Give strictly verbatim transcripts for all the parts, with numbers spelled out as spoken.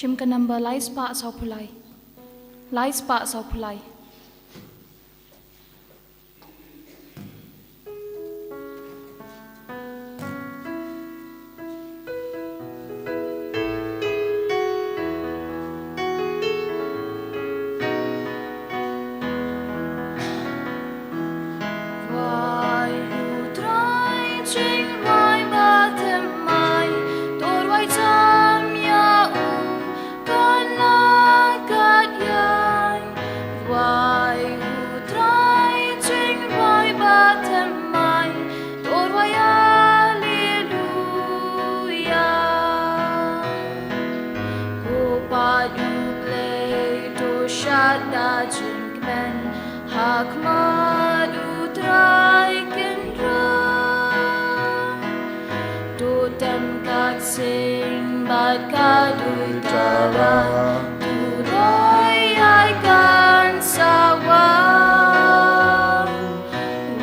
Shim ka number lai spah sawphew lai. Lai spah sawphew lai. Wai u Trai jingwai ba thymmai, to rwai tam ïa u kan la kat ïai. Wai u Trai jingwai ba thymmai, to rwai Alleluia. Ko Paiñ U Blei to shad da jingkmen, ha khmat U Trai Kynrad. To tem ka ksing bad ka dei tara, to roi ai kan sawa.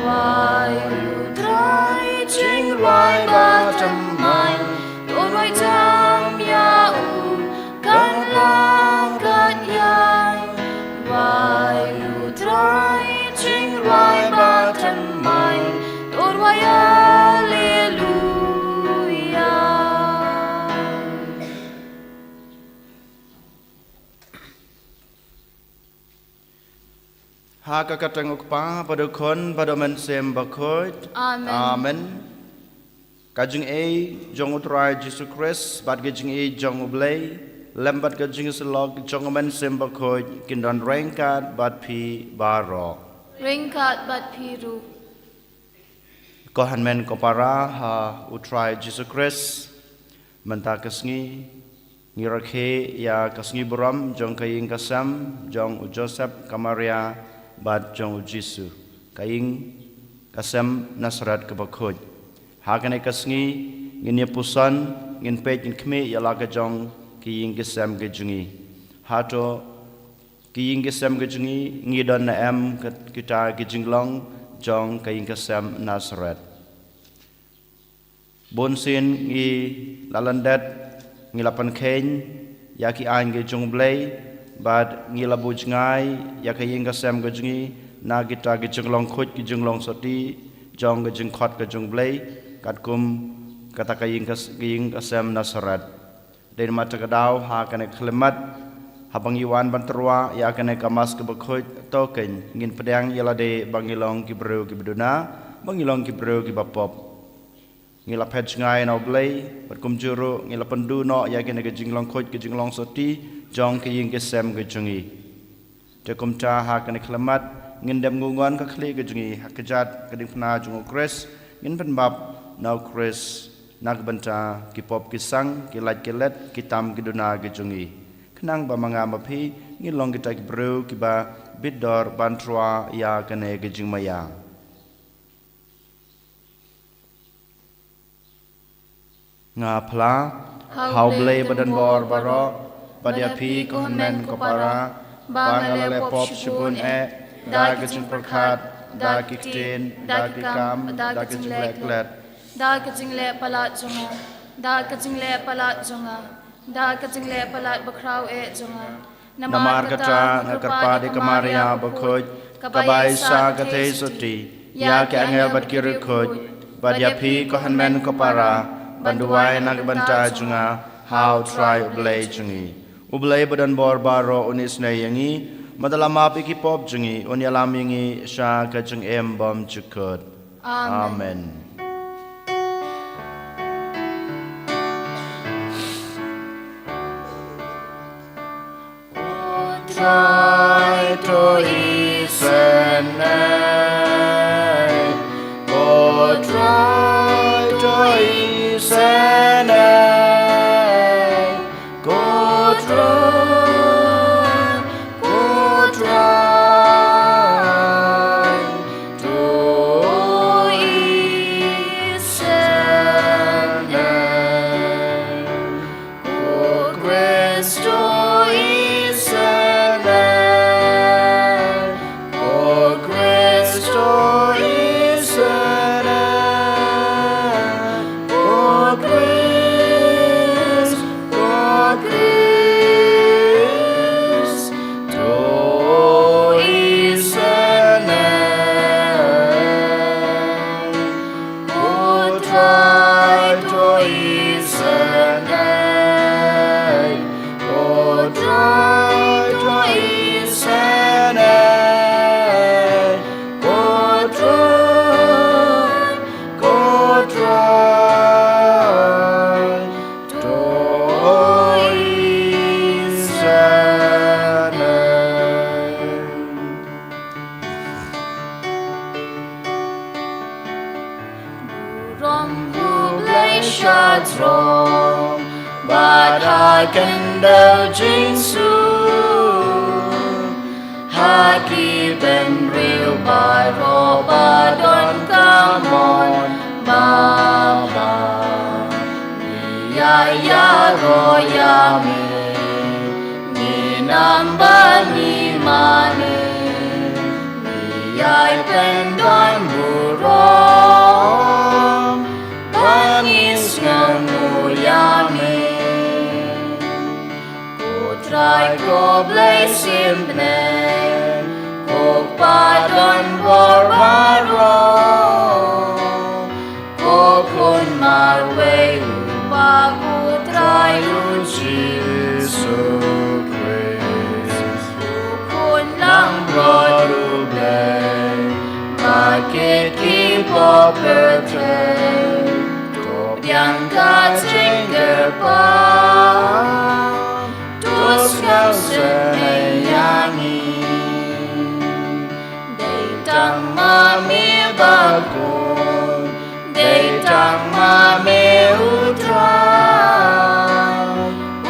Wai u Trai jingwai ba thymmai, to rwai tam ïa u kan la kat ïai. Wai u Trai jingwai ba thymmai, to rwai Alleluia. Ha ka kyrteng U Kpa bad U Khun bad U Mynsiem Bakhuid. Amen. Amen. Ka jingïeit jong U Trai Jisu Khrist bad ka jingïeit jong U Blei lem bad ka jingïasyllok jong U Mynsiem Bakhuid kin don ryngkat bad phi baroh. Ryngkat bad phi ruh. Ko hynmen ko para ha U Trai Jisu Khrist, mynta ka sngi ngi rakhe ïa ka sngi burom jong ka ïing ka sem jong u Joseph, ka Maria bad jong u Jisu, ka ïing ka sem Nasaret kaba khuid. Ha kane ka sngi ngin ïa puson, ngin peit, ngin khmih ïa la ka jong ki ïing ki sem ki jong ngi. Hato ki ïing ki sem ki jong ngi ngi don ne em kita ki jinglong jong ka ïing ka sem Nasaret? Bun sien ngi la lyndet, ngi la pynkheiñ ïa ki aiñ ki jong U Blei bad ngi la buh jngai ïa ka ïing ka sem ka jong ngi na kita ki jinglong khuid ki jinglong sotti jong ka jingkhot ka jong U Blei, katkum kata ka ïing ka s-, ka ïing ka sem Nasaret. Dei namar kata ka daw ha kane ka khyllipmat, haba ngi wan ban tyrwa ïa kane ka Mass kaba khuid, to keiñ ngin pdiang ïa lade ba ngi long ki briew kiba duna, ba ngi long ki briew kiba pop. Ngi la phet jngai na U Blei bad kumjuh ruh ngi la pynduh noh ïa kane ka jinglong khuid ka jinglong sotti jong ka ïing ka sem ka jong ngi. Te kumta ha kane ka khyllipmat ngin dem nguh ngon ka khlieh ka jong ngi ha kjat ka diengphna jong U Khrist, ngin pynbap na U Khrist na ka bynta ki pop ki sang, ki lait ki let, ki tam ki duna ki jong ngi, khnang ba ma nga ma phi ngin long kita ki briew kiba bit dor ban tyrwa ïa kane ka jingmaïa. Nga phla ha U Blei ba don bor baroh, bad ïa phi ko hynmen ko para, ba nga la leh pop shibun eh, da ka jingpyrkhat, da ki ktien, da ki kam, da ka jingleh klet, da ka jingleh palat jong nga, da ka jingleh palat jong nga, da ka jingleh palat bakhraw eh jong nga. Namar kata nga kyrpad ïa ka Maria bakhuid, kaba ai sa ka theisotti ïa ki angel bad ki riewkhuid, bad ïa phi ko hynmen ko para, ban duwai na ka bynta jong nga ha U Trai U Blei jong ngi. U Blei ba don bor baroh un isynei ïa ngi, bad un la map ïa ki pop jong ngi, un ïalam ïa ngi sha ka jingim bymjukut. Amen. Amen. Ko Trai to isynei, ko Trai to isynei, ko Trai, ko Trai to isynei. Ko Khrist to isynei. Rong khublei sha Trai, bad ha ka khyndew jingsuk, ha ki bynriew baroh ba don ka mon babha. Ngi ïa ïaroh ïa me, ngi nam ba ngi mane, ngi ïai pyndon burom, ba ngin sngewnguh ïa me. Ko Trai ko Blei symbai, ko Kpa don bor baroh, ko Khun marwei uba ko Trai U Jisu Khrist, ko Khun langbrot U Blei, ba kit ki poh pyrthei, to pdiang ka jingkyrpad, to sngewsynei ïa ngi. Dei tang ma me ba khun, dei tang ma me U Trai,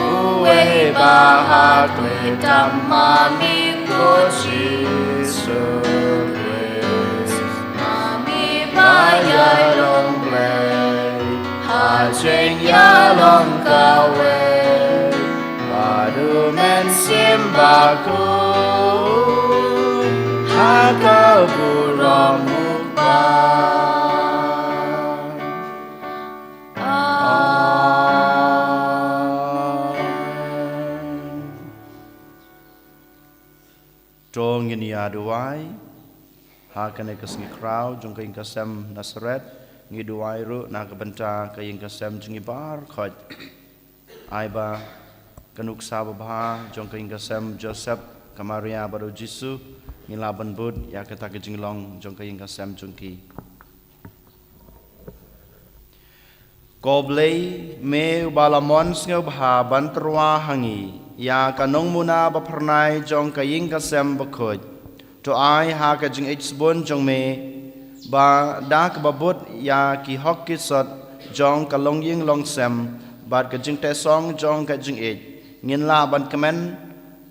uwei ba haklet tam ma me ko Jisu Khrist. Ma me ba ïai long Blei ha jingïalong kawei, bad U Mynsiem Bakhuid, ha ka burom U Kpa. Amen. To ngin ïa duwai. Ha kane ka sngi khraw jong ka ïing ka sem Nazareth, ngi duwai ruh na ka bynta ka ïing ka sem jong ngi baroh. Ai ba ka nuksa babha jong ka ïing ka sem Joseph, ka Maria bad U Jisu, ngin lah ban bud ïa kata ka jinglong jong ka ïing ka sem jong ki. Ko Blei, me uba la mon sngewbha ban tyrwa ha ngi ïa ka nongmuna ba phyrnai jong ka ïing ka sem bakhuid, to ai ha ka jingïeit sbun jong me ba da kaba bud ïa ki hok ki sot jong ka longïing longsem bad ka jingtehsong jong ka jingïeit, ngin lah ban kmen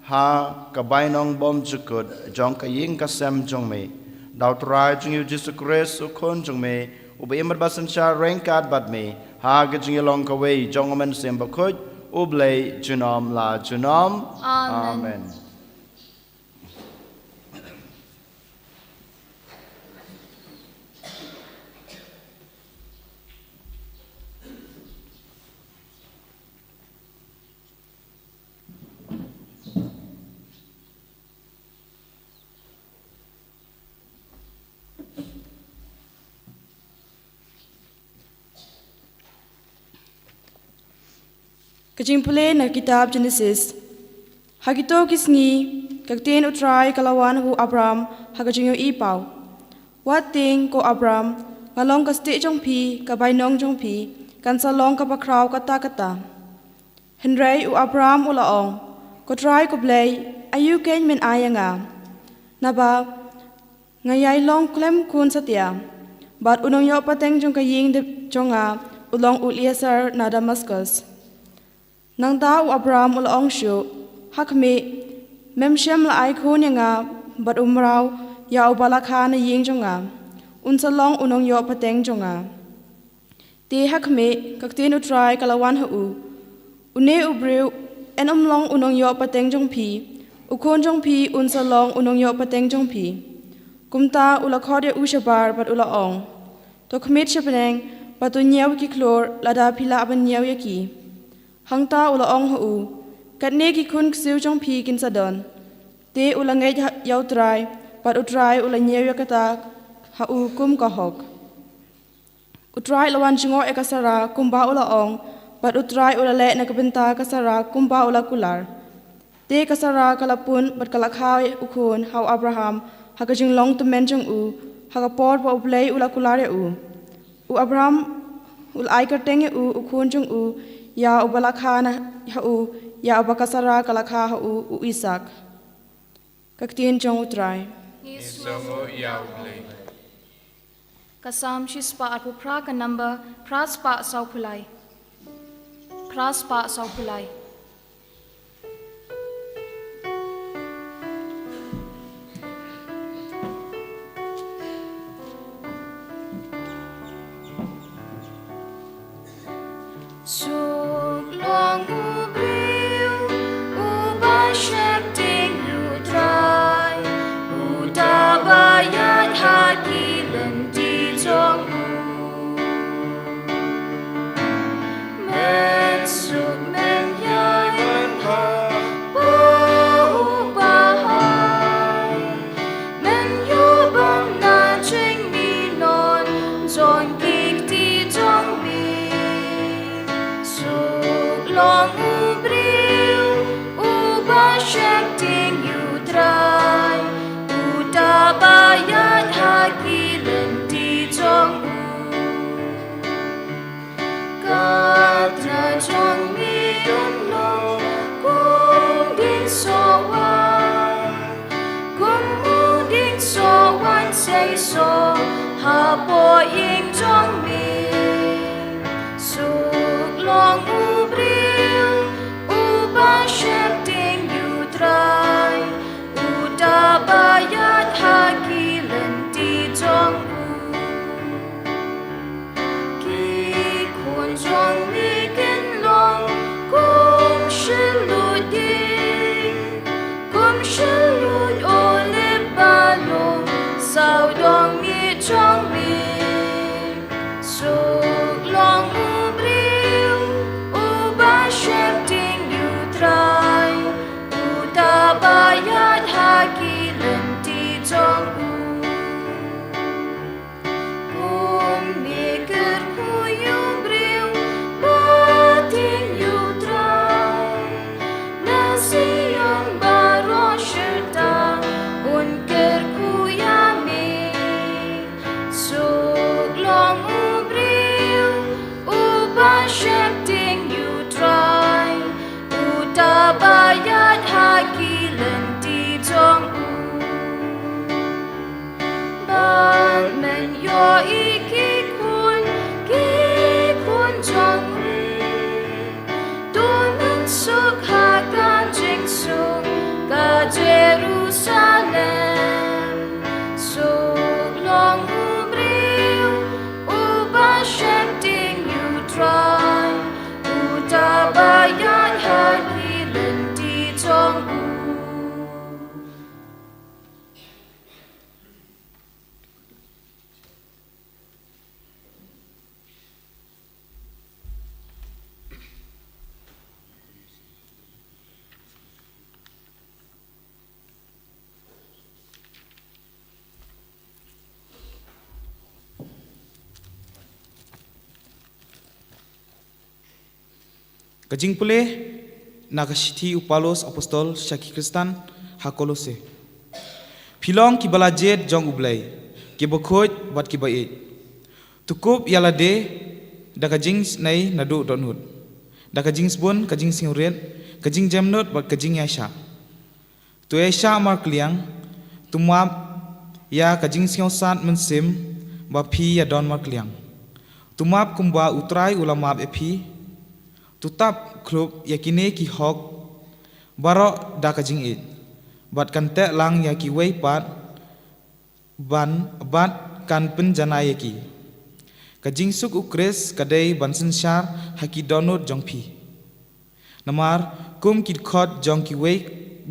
ha ka bainong bymjukut jong ka ïing ka sem jong me. Da U Trai jong ngi U Jisu Khrist U Khun jong me, uba im bad ba synshar ryngkat bad me ha ka jingïalong kawei jong U Mynsiem Bakhuid, U Blei junom la junom. Amen. Amen. Ka jingpule na ka kitab Genesis. Ha kito ki sngi, ka ktien U Trai ka la wan ha u Abram ha ka jingïohi paw. Wat tieng ko Abram, nga long ka stieh jong phi, ka bainong jong phi kan sa long kaba khraw katta katta. Hynrei u Abram u la ong, Ko Trai ko Blei, aïu keiñ men ai ïa nga? Naba nga ïai long khlem khun satia, bad u nongïoh pateng jong ka ïing jong nga u long u Eliezer na Damaskus. Nangta u Abram u la ong shuh, Ha khmih, mem shym la ai khun ïa nga bad u mraw ïa uba la kha na ïing jong nga, un sa long u nongïoh pateng jong nga. Te ha khmih, ka ktien U Trai ka la wan ha u, Une u briew yn ym long u nongïoh pateng jong phi, u khun jong phi un sa long u nongïoh pateng jong phi. Kumta u la khot ïa u shabar bad u la ong, To khmih sha bneng bad to ñiew ki khlur lada phi lah ban ñiew ïa ki. Hangta u la ong ha u, Katne ki khun ksiew jong phi kin sa don. Te u la ngeit ïa U Trai bad U Trai u la ñiew ïa kata ha u kum ka hok. U Trai u la wan jngoh ïa ka Sara kumba u la ong, bad U Trai u la leh na ka bynta ka Sara kumba u la kular. Te ka Sara ka la pun bad ka la kha u khun ha u Abraham ha ka jinglong tymmen jong u, ha ka por ba U Blei u la kular ïa u. U Abraham u la ai kyrteng ïa u, u khun jong u, ïa uba la kha na ha u, ïa uba ka Sara ka la kha ha u, u Isaak. Ka ktien jong U Trai. Ngi sngewnguh ïa U Blei. Ka Salm shispah arphew phra, ka number phra spah sawphew lai. Phra spah sawphew lai. Suk long u briew uba sheptieng ïa u Trai, uta ba ïaid ha ki lynti jong u. Men suk men ïaid hapoh u bahai, men ïoh bam na jingmihnon jong ki kti jong me. Suk long u briew uba sheptieng ïa u Trai, uta ba ïaid ha ki lynti jong u. Ka tnat jong me kan long kum u dieng sohwaiñ, kum u dieng sohwaiñ seisoh hapoh ïing jong me. Suk long u briew uba sheptieng ïa u Trai, uta ba ïaid ha ki lynti jong u. Ki khun jong me kin long kum shynrut ïing, kum shynrut olib ba long sawdong miet jong me. Suk long u briew uba sheptieng ïa u Trai, uta ba ïaid ha ki lynti jong u. Kum me kyrkhu ïa u briew ba tieng ïa u Trai, na Zion baroh shata un kyrkhu ïa me. Suk long u briew uba sheptieng ïa u Trai, uta ba ïaid ha ki lynti jong u. Bad men ïohi ki khun, ki khun jong me. To men suk ha ka jingsuk ka Jerusalem. Suk long u briew uba sheptieng ïa u Trai, uta ba ïaid ha ki lynti jong u. Ka jingpule na ka shithi u Paulus apostol sha ki Khristan ha Kolose. Phi long kiba la jied jong U Blei, kiba khuid bad kiba ïeit. To kup ïa lade da ka jingisynei naduh dohnud, da ka jingsbun, ka jingsngewrit, ka jingjemnud bad ka jingïaishah. To ïaishah markylliang, to map ïa ka jingsngewsat mynsiem ba phi ïa don markylliang. To map kumba U Trai u la map ïa phi. To tap khlup ïa kine ki hok baroh da ka jingïeit, bad kan teh lang ïa kiwei pat ban, bad kan pynjanai ïa ki. Ka jingsuk U Khrist ka dei ban synshar ha ki dohnud jong phi. Namar kum ki dkhot jong kiwei,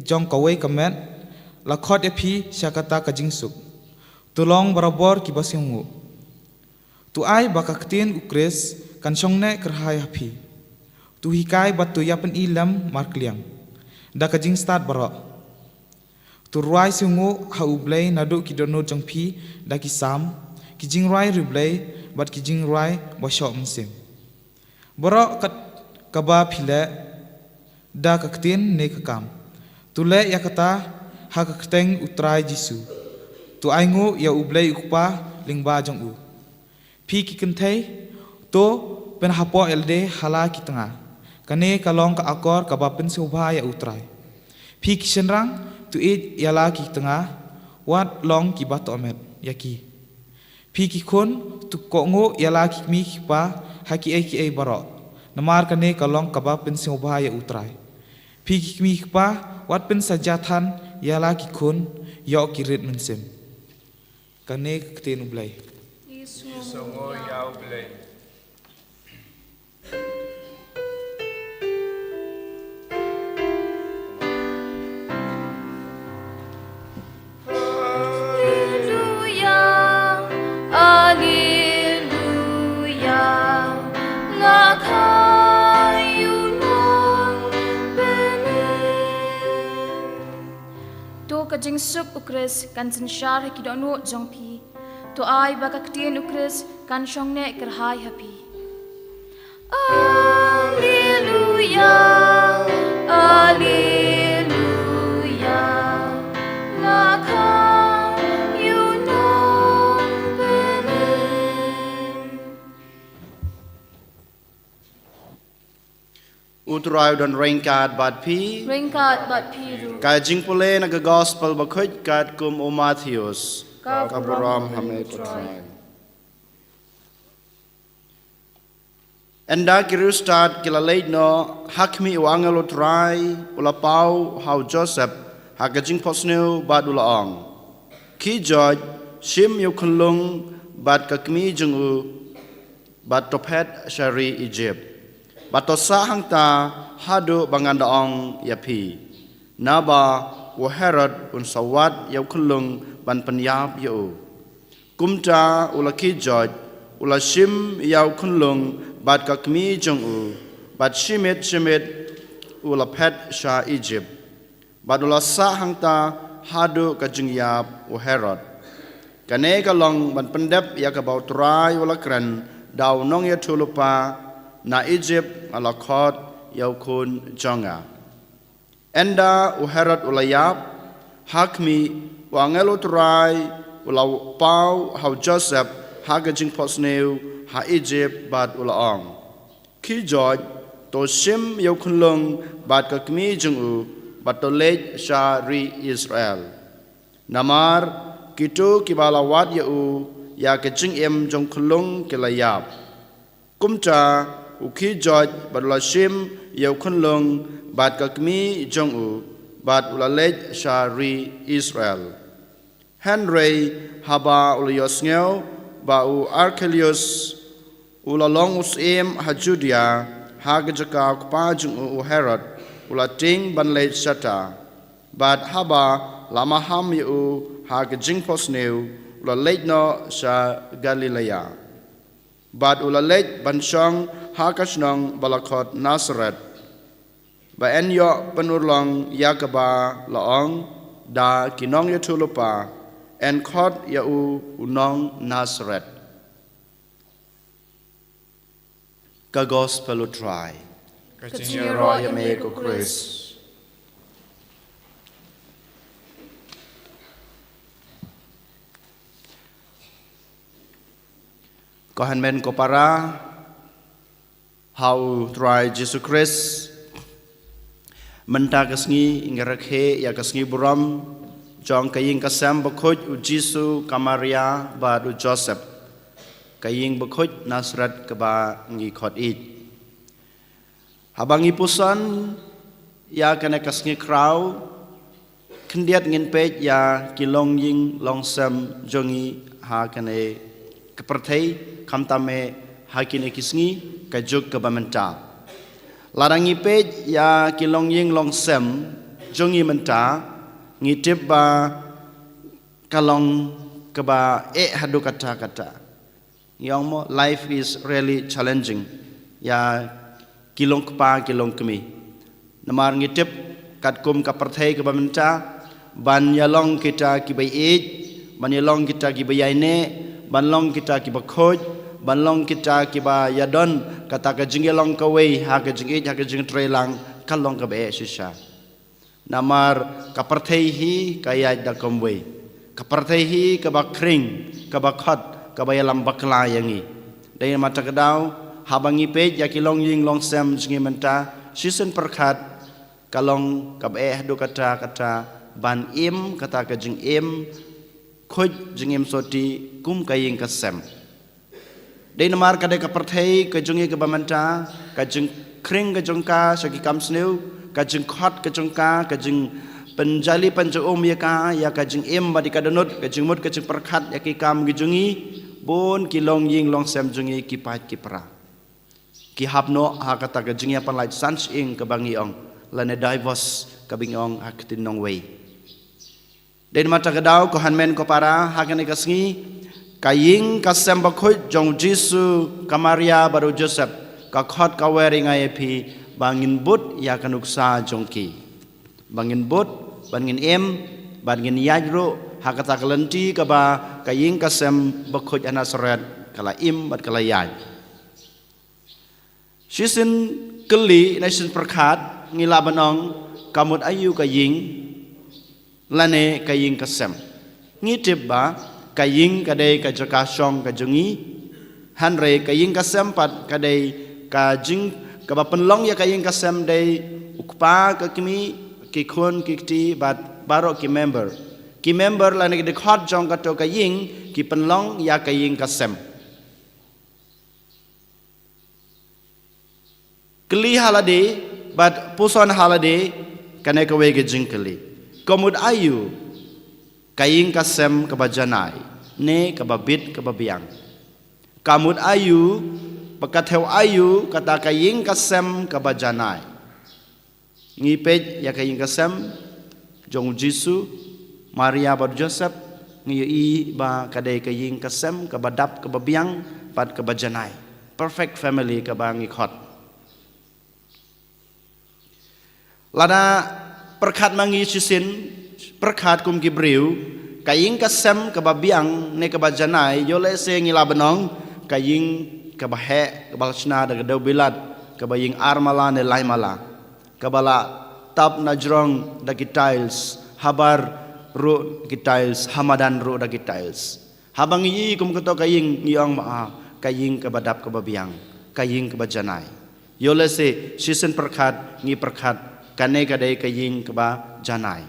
jong kawei ka met la khot ïa phi sha kata ka jingsuk, to long barabor kiba sngewnguh. To ai ba ka ktien U Khrist kan shong neh kyrhai ha phi. To hikai bad to ïapyni lem markylliang da ka jingstad baroh. To rwai sngewnguh ha U Blei naduh ki dohnud jong phi da ki salm, ki jingrwai riewblei bad ki jingrwai ba shoh mynsiem. Baroh kat kaba phi leh da ka ktien ne ka kam, to leh ïa kata ha ka kyrteng U Trai Jisu. To ainguh ïa U Blei U Kpa lyngba jong u. Phi ki kynthei, to pynhapoh ïa lade ha la ki tnga. Kane ka long ka akor kaba pynsngewbha ïa U Trai. Phi ki shynrang, to ïeit ïa la ki tnga, wat long kiba tohmet ïa ki. Phi ki khun, to kohnguh ïa la ki kmie ki kpa ha kiei kiei baroh, namar kane ka long kaba pynsngewbha ïa U Trai. Phi ki kmie ki kpa, wat pynsa jia than ïa la ki khun ïoh ki rit mynsiem. Kane ka ktien U Blei. Ïa U Blei. Alleluia, alleluia, la kha ïa u nongpynim. To ka jingsuk U Khrist kan synshar ha ki dohnud jong phi. To ai ba ka ktien U Khrist kan shong neh kyrhai ha phi. Alleluia, alleluia, la kha ïa u nongpynim. U Trai u don ryngkat bad phi. Ryngkat bad phi ruh. Ka jingpule na ka Gospel Bakhuid katkum u Mathaios. Ka burom ha me ko Trai. Ynda ki riewstad ki la leit noh, ha khmih, u angel U Trai u la paw ha u Joseph ha ka jingphohsniew bad u la ong: Khie joit, shim ïa u khunlung bad ka kmie jong u, bad to phet sha ri Ijipt, bad to sah hangta haduh ba ngan da ong ïa phi, naba u Herod un sa wad ïa u khunlung ban pynïap ïa u. Kumta u la khie joit, u la shim ïa u khunlung bad ka kmie jong u, bad shi miet shi miet u la phet sha Ijipt, bad u la sah hangta haduh ka jingïap u Herod. Kane ka long ban pyndep ïa kaba U Trai u la kren da u nongïathuhlypa: Na Ijipt nga la khot ïa u khun jong nga. Ynda u Herod u la ïap, ha khmih, u angel U Trai u la paw ha u Joseph ha ka jingphohsniew ha Ijipt bad u la ong: Khie joit, to shim ïa u khunlung bad ka kmie jong u, bad to leit sha ri Israel. Namar kito kiba la wad ïa u ïa ka jingim jong u khunlung ki la ïap. Kumta u khie joit bad u la shim ïa u khunlung bad ka kmie jong u, bad u la leit sha ri Israel. Hynrei haba u la ïohsngew ba u Arkelaus u la long u syiem ha Judia, ha ka jaka u kpa jong u, u Herod, u la tieng ban leit shata. Bad haba la maham ïa u ha ka jingphohsniew, u la leit noh sha Galilea. Bad u la leit ban shong ha ka shnong ba la khot Nasaret, ba yn ïoh pynurlong ïa kaba la ong da ki nongïathuhlypa: Yn khot ïa u u nong Nasaret. Ka Gospel U Trai. Ka jingïaroh ïa me ko Khrist. Ko hynmen ko para ha U Trai Jisu Khrist, mynta ka sngi ngi rakhe ïa ka sngi burom jong ka ïing ka sem bakhuid U Jisu, ka Maria bad u Joseph, ka ïing bakhuid Nasaret kaba ngi khot ïeit. Haba ngi puson ïa kane ka sngi khraw, khyndiat ngin peit ïa ki longïing longsem jong ngi ha kane ka pyrthei, khamtam eh ha kine ki sngi, ka juk kaba mynta. Lada ngi peit ïa ki longïing longsem jong ngi mynta, ngi tip ba ka long kaba eh haduh katta katta. Ngi ong mo, life is really challenging ïa ki longkpa ki longkmie. Namar ngi tip katkum ka pyrthei kaba mynta, ban ïalong kita kiba ïeit, ban ïalong kita kiba ïaineh, ban long kita kiba khuid, ban long kita kiba ïadon kata ka jingïalong kawei ha ka jingïeit, ha ka jingtreilang, ka long kaba eh shisha. Namar ka pyrthei hi ka ïaid da kumwei. Ka pyrthei hi kaba khring, kaba khot, kaba ïalam bakla ïa ngi. Dei namar kata ka daw, haba ngi peit ïa ki longïing longsem jong ngi mynta, shisien pyrkhat ka long kaba eh haduh katta katta ban im kata ka jingim khuid jingim sotti kum ka ïing ka sem. Dei namar ka dei ka pyrthei ka jong ngi kaba mynta, ka jingkhring ka jong ka sha ki kam sniew, ka jingkhot ka jong ka, ka jingpynjali pynjaum ïa ka, ïa ka jingim bad ïa ka dohnud, ka jingmut ka jingpyrkhat ïa ki kam ki jong ngi, bun ki longïing longsem jong ngi ki pait ki pra. Ki hap noh ha kata ka jingïapynlait san shyieng kaba ngi ong, lane divorce kaba ngi ong ha ka ktien nongwei. Dei namar kata ka daw, ko hynmen ko para, ha kane ka sngi, ka ïing ka sem bakhuid jong u Jisu, ka Maria bad u Joseph, ka khot ka wer ïa nga ïa phi ba ngin bud ïa ka nuksa jong ki. Ba ngin bud, ba ngin im, ba ngin ïaid ruh ha kata ka lynti kaba ka ïing ka sem bakhuid ha Nasareth ka la im bad ka la ïaid. Shisien kylli ne shisien pyrkhat ngi lah ban ong, ka mut aïu ka ïing lane ka ïing ka sem? Ngi tip ba ka ïing ka dei ka jaka shong ka jong ngi, hynrei ka ïing ka sem pat ka dei ka jing, kaba pynlong ïa ka ïing ka sem dei u kpa, ka kmie, ki khun ki kti bad baroh ki member. Ki member lane ki dkhot jong kato ka ïing ki pynlong ïa ka ïing ka sem. Kylli ha lade bad puson ha lade, kane kawei ka jingkylli. Ka mut aïu ka ïing ka sem kaba janai ne kaba bit kaba biang? Ka mut aïu, ba ka thew aïu kata ka ïing ka sem kaba janai? Ngi peit ïa ka ïing ka sem jong u Jisu, Maria bad Joseph, ngi ïohi ba ka dei ka ïing ka sem kaba dap kaba biang bad kaba janai. Perfect family kaba ngi khot. Lada pyrkhat ma ngi shisien, pyrkhat kum ki briew, ka ïing ka sem kaba biang ne kaba janai, ïoh lehse ngi lah ban ong, ka ïing kaba heh, kaba la shna da ka dewbilat, kaba ïing ar mala ne lai mala, kaba la tap na jrong da ki tiles, habar ruh ki tiles, ha madan ruh da ki tiles. Haba ngi ïohi kum kato ka ïing ngi ong ma, ah, ka ïing kaba dap kaba biang, ka ïing kaba janai. Ïoh lehse shisien pyrkhat ngi pyrkhat kane ka dei ka ïing kaba janai.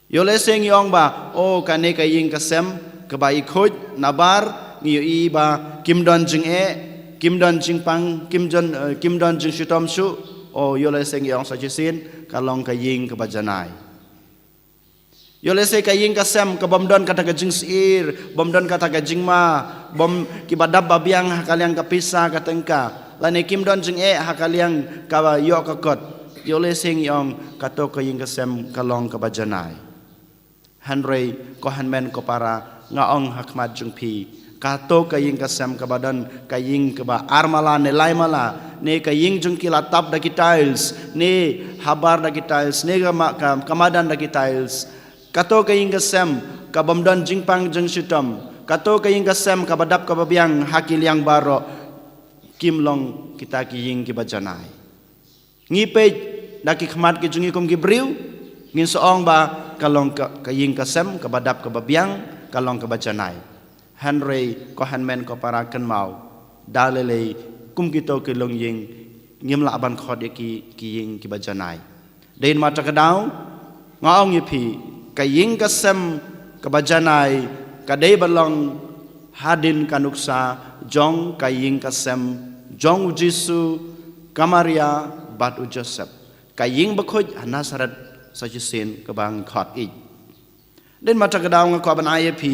Ïoh lehse ngi ong ba, oh, kane ka ïing ka sem kaba i khuid, nabar ngi ïohi ba kim don jingeh, kim don jingpang, kim don, eh, kim don jingshitom shuh. Oh, ïoh lehse ngi ong sa shisien ka long ka ïing kaba janai. Ïoh lehse ka ïing ka sem ka bym don kata ka jingsyier, bym don kata ka jingma, bym kiba dap ba biang ha ka liang ka pisa ka tyngka, lane kim don jingeh ha ka liang kaba ïoh ka kot. Ïoh lehse ngi ong kato ka ïing ka sem ka long kaba janai. Hynrei ko hynmen ko para, nga ong ha khmat jong phi, kato ka ïing ka sem kaba don ka ïing kaba ar mala ne lai mala, ne ka ïing jong ki la tap da ki tiles, ne habar da ki tiles, ne ka ma-, ka, ka madan da ki tiles. Kato ka ïing ka sem ka bym don jingpang jingshitom, kato ka ïing ka sem kaba dap kaba biang ha ki liang baroh, kim long kita ki ïing kiba janai. Ngi peit da ki khmat ki jong ngi kum ki briew, ngin sa ong ba ka long ka, ka ïing ka sem kaba dap kaba biang, ka long kaba janai. Hynrei ko hynmen ko para, kynmaw, da lei lei kum kito ki longïing ngim lah ban khot ïa ki, ki ïing kiba janai. Dei namar kata ka daw, nga ong ïa phi, ka ïing ka sem kaba janai ka dei ban long hadien ka nuksa jong ka ïing ka sem jong u Jisu, ka Maria bad u Joseph. Ka ïing bakhuid ha Nasareth sa shisien kaba ngi khot ïa. Dei namar kata ka daw nga kwah ban ai ïa phi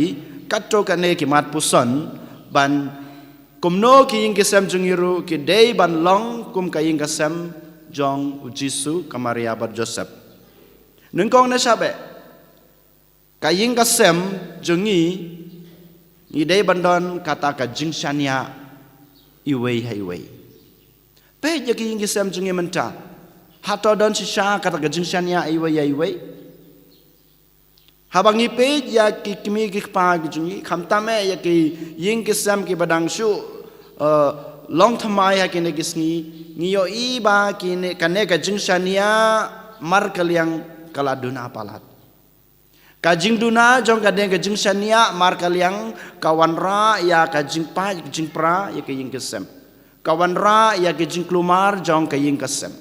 katto katne ki mat puson, ban kumno ki ïing ki sem jong ngi ruh ki dei ban long kum ka ïing ka sem jong u Jisu, ka Maria bad Joseph. Nyngkong ne sha beh, ka ïing ka sem jong ngi, ngi dei ban don kata ka jingshaniah iwei ha iwei. Peit ïa ki ïing ki sem jong ngi mynta. Hato don shisha kata ka jingshaniah iwei ha iwei? Haba ngi peit ïa ki kmie ki kpa ki jong ngi, khamtam eh ïa ki ïing ki sem kiba dang shu, eh, long thymmai ha kine ki sngi, ngi ïohi ba kine, kane ka jingshaniah markylliang ka la duna palat. Ka jingduna jong kane ka jingshaniah markylliang ka wanrah ïa ka jingpait jingpra ïa ka ïing ka sem. Ka wanrah ïa ka jingkulmar jong ka ïing ka sem.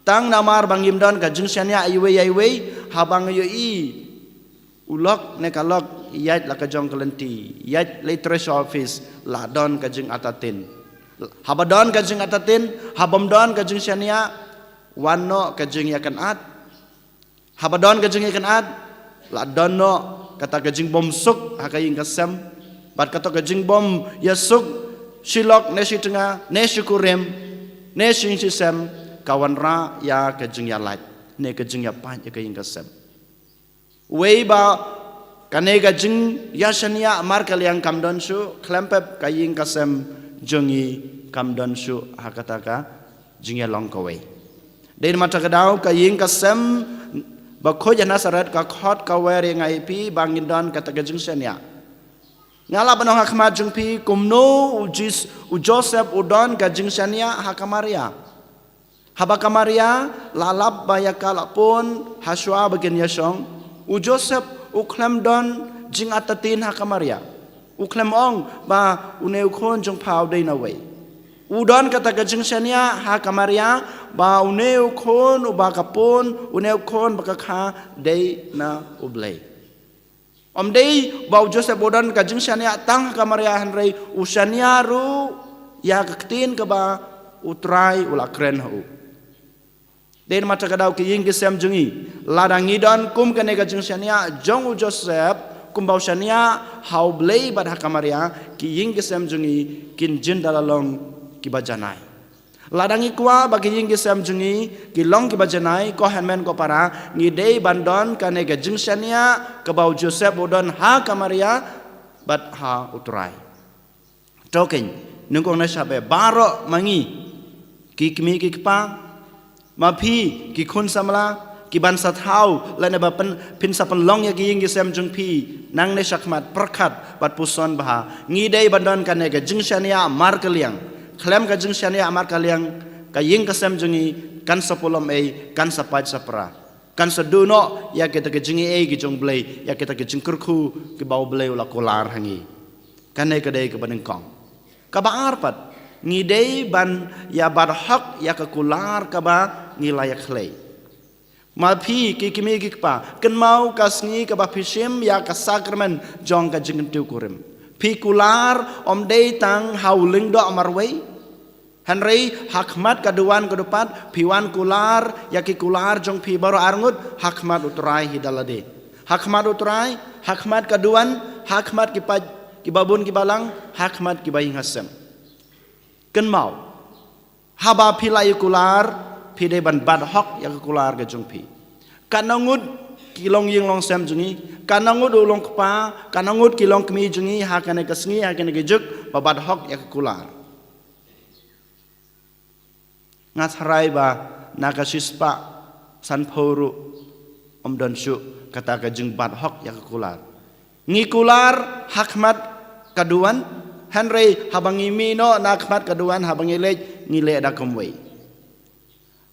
Tang namar ba ngim don ka jingshaniah iwei ïa iwei, haba ngi ïohi U lok ne ka lok, ïaid la ka jong ka lynti, ïaid la i treasury office, la don ka jingartatien. Haba don ka jingartatien, haba ym don ka jingshaniah, wan noh ka jingïakynad. Haba don ka jingïakynad, la don noh kata ka jingbymsuk ha ka ïing ka sem. Bad kato ka jingbymïasuk, shi lok ne shi tnga, ne shi kurim, ne shi ïing shi sem, ka wanrah ïa ka jingïalait ne ka jingïapait ïa ka ïing ka sem. Wei ba kane ka jingïashaniah markylliang kam don shuh, khlem pep ka ïing ka sem jong ngi kam don shuh ha kata ka jingïalong kawei. Dei namar kata ka daw ka ïing ka sem bakhuid ha Nasaret ka khot ka wer ïa ngi, ïa phi, ba ngin don kata ka jingshaniah. Nga lah ban ong ha khmat jong phi, kumno u Jis-, u Joseph u don ka jingshaniah ha ka Maria. Haba ka Maria la lap ba ïa ka la pun ha shuwa ba kin ïashong, u Joseph u khlem don jingartatien ha ka Maria. U khlem ong ba une u khun jong pha u dei na uwei. U don kata ka jingshaniah ha ka Maria ba une u khun uba ka pun, une u khun ba ka kha, dei na U Blei. Ym dei ba u Joseph u don ka jingshaniah tang ha ka Maria, hynrei u shaniah ruh ïa ka ktien kaba U Trai u la kren ha u. Dei namar kata ka daw ki ïing ki sem jong ngi, lada ngi don kum kane ka jingshaniah jong u Joseph, kumba u shaniah ha U Blei bad ha ka Maria, ki ïing ki sem jong ngi kin jin da la long kiba janai. Lada ngi kwah ba ki ïing ki sem jong ngi ki long kiba janai, ko hynmen ko para, ngi dei ban don kane ka jingshaniah kaba u Joseph u don ha ka Maria bad ha U Trai. To keiñ, nyngkong nyngshap eh, baroh ma ngi, ki kmie ki kpa, ma phi ki khun samla, ki ban sa thaw lane ba pyn-, phin sa pynlong ïa ki ïing ki sem jong phi, nangne shakhmat pyrkhat bad puson bha. Ngi dei ban don kane ka jingshaniah markylliang. Khlem ka jingshaniah markylliang, ka ïing ka sem jong ngi kan sa pulom ei, kan sa pait sa pra. Kan sa duh noh ïa kita ki jingaiei ki jong U Blei, ïa kita ki jingkyrkhu kiba U Blei u la kular ha ngi. Kane ka dei kaba nyngkong. Kaba ar pat, ngi dei ban ïa bat hok ïa ka kular kaba ngi la ïakhlei. Ma phi ki kmie ki kpa, kynmaw ka sngi kaba phi shim ïa ka sakramen jong ka jingkyntiew kurim, phi kular ym dei tang ha u lyngdoh marwei, hynrei ha khmat ka duwan ka dupat phi wan kular ïa ki kular jong phi baroh arngut ha khmat U Trai hi da lade. Ha khmat U Trai, ha khmat ka duwan, ha khmat ki paid kiba bun kiba lang, ha khmat kiba ïing ha sem. Kynmaw, haba phi la ïa kular, phi dei ban bat hok ïa ka kular ka jong phi. Katno ngut ki longïing longsem jong ngi, katno ngut u longkpa, katno ngut ki longkmie jong ngi ha kane ka sngi, ha kane ka juk, ba bat hok ïa ka kular. Nga tharai ba na ka shispah sanphew ruh ym don shuh kata ka jingbat hok ïa ka kular. Ngi kular ha khmat ka duwan, hynrei haba ngi mih noh na khmat ka duwan, haba ngi leit, ngi leh da kumwei.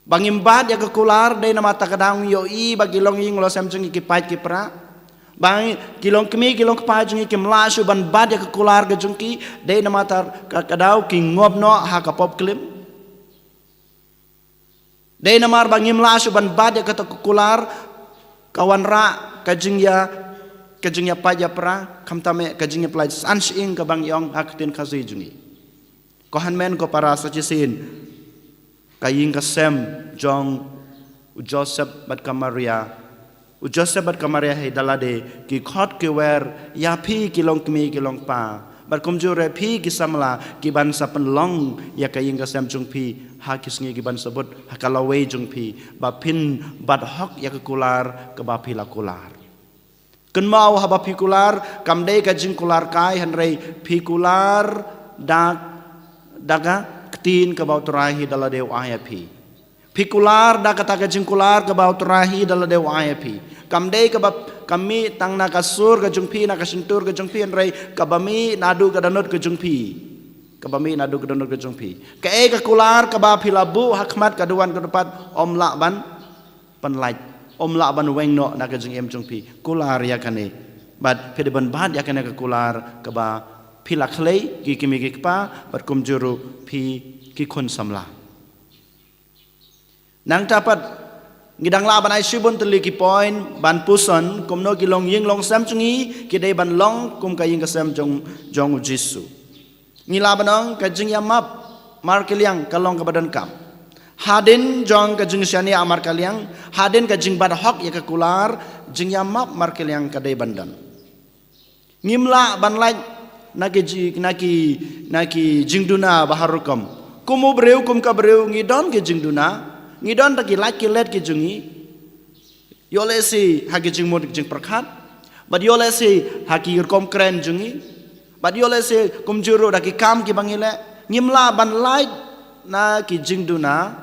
Ba ngim bat ïa ka kular dei namar kata ka daw ngi ïohi ba ki longïing longsem jong ngi ki pait ki pra. Ba ngi, ki longkmie ki longkpa jong ngi kim lah shuh ban bat ïa ka kular ka jong ki, dei namar kata ka daw ki ngop noh ha ka pop klim. Dei namar ba ngim lah shuh ban bat ïa kata ka kular, ka wanrah ka jingïa, ka jingïapait ïapra, khamtam eh ka jingïapynlait san shyieng kaba ngi ong ha ka ktien Khasi jong ngi. Ko hynmen ko para, sa shisien ka ïing ka sem jong u Joseph bad ka Maria. U Joseph bad ka Maria hi da lade ki khot ki wer ïa phi ki longkmie ki longkpa, bad kumjuh ruh phi ki samla, ki ban sa pynlong ïa ka ïing ka sem jong phi ha ki sngi ki ban sa bud, ha ka lawei jong phi, ba phin bat hok ïa ka kular kaba phi la kular. Kynmaw, haba phi kular, kam dei ka jingkular kai, hynrei phi kular da, da ka ktien kaba U Trai hi da lade u ai ïa phi. Phi kular da kata ka jingkular kaba U Trai hi da lade u ai ïa phi. Kam dei kaba, ka mih tang na ka sur ka jong phi, na ka shyntur ka jong phi, hynrei kaba mih naduh ka dohnud ka jong phi. Kaba mih naduh ka dohnud ka jong phi. Kaei ka kular kaba phi la buh ha khmat ka duwan ka dupat, ym lah ban pynlait, ym lah ban weng noh na ka jingim jong phi. Kular ïa kane. Bad phi dei ban bat ïa kane ka kular kaba phi la khlei, ki kmie ki kpa, bad kumjuh ruh phi ki khun samla. Nangta pat, Ngi dang lah ban ai shibun tylli ki point ban puson kumno ki longïing longsem jong ngi ki dei ban long kum ka ïing ka sem jong, jong u Jisu. Ngi lah ban ong ka jingïamap markylliang ka long kaba donkam. Hadien jong ka jingshaniah markylliang, hadien ka jingbat hok ïa ka kular, jingïamap markylliang ka dei ban don. Ngim lah ban lait na ki ji-, na ki, na ki jingduna ba har rukom. Kum u briew, kum ka briew, ngi don ki jingduna, ngi don da ki lait ki let ki jong ngi. Ïoh lehse ha ki jingmut jingpyrkhat, bad ïoh lehse ha ki rukom kren jong ngi, bad ïoh lehse kumjuh ruh da ki kam kiba ngi leh. Ngim lah ban lait na ki jingduna,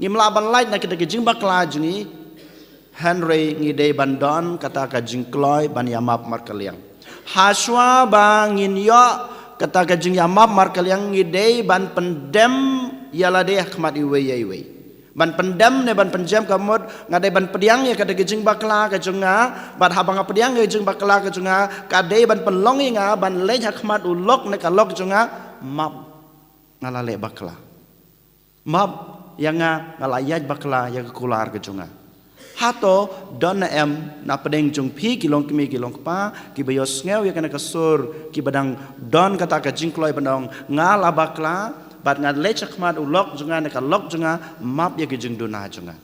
ngim lah ban lait na kita ki jingbakla jong ngi. Hynrei ngi dei ban don kata ka jingkloi ban ïamap markylliang. Hashwa ba ngin ïoh kata ka jingïamap markylliang, ngi dei ban pyndem ïa lade ha khmat iwei ïa iwei. Ban pyndem ne ban pynjem ka mut, nga dei ban pdiang ïa kata ka jingbakla ka jong nga, bad haba nga pdiang ïa ka jingbakla ka jong nga, ka dei ban pynlong ïa nga ban leit ha khmat u lok ne ka lok jong nga, map, nga la leh bakla. Map ïa nga, nga la ïaid bakla ïa ka kular ka jong nga. Hato don ne em na pdeng jong phi ki longkmie ki longkpa kiba ïohsngew ïa kane ka sur, kiba dang don kata ka jingkloi ban ong nga la bakla, bad nga leit shakhmat u lok jong nga ne ka lok jong nga, map ïa ki jingduna jong nga.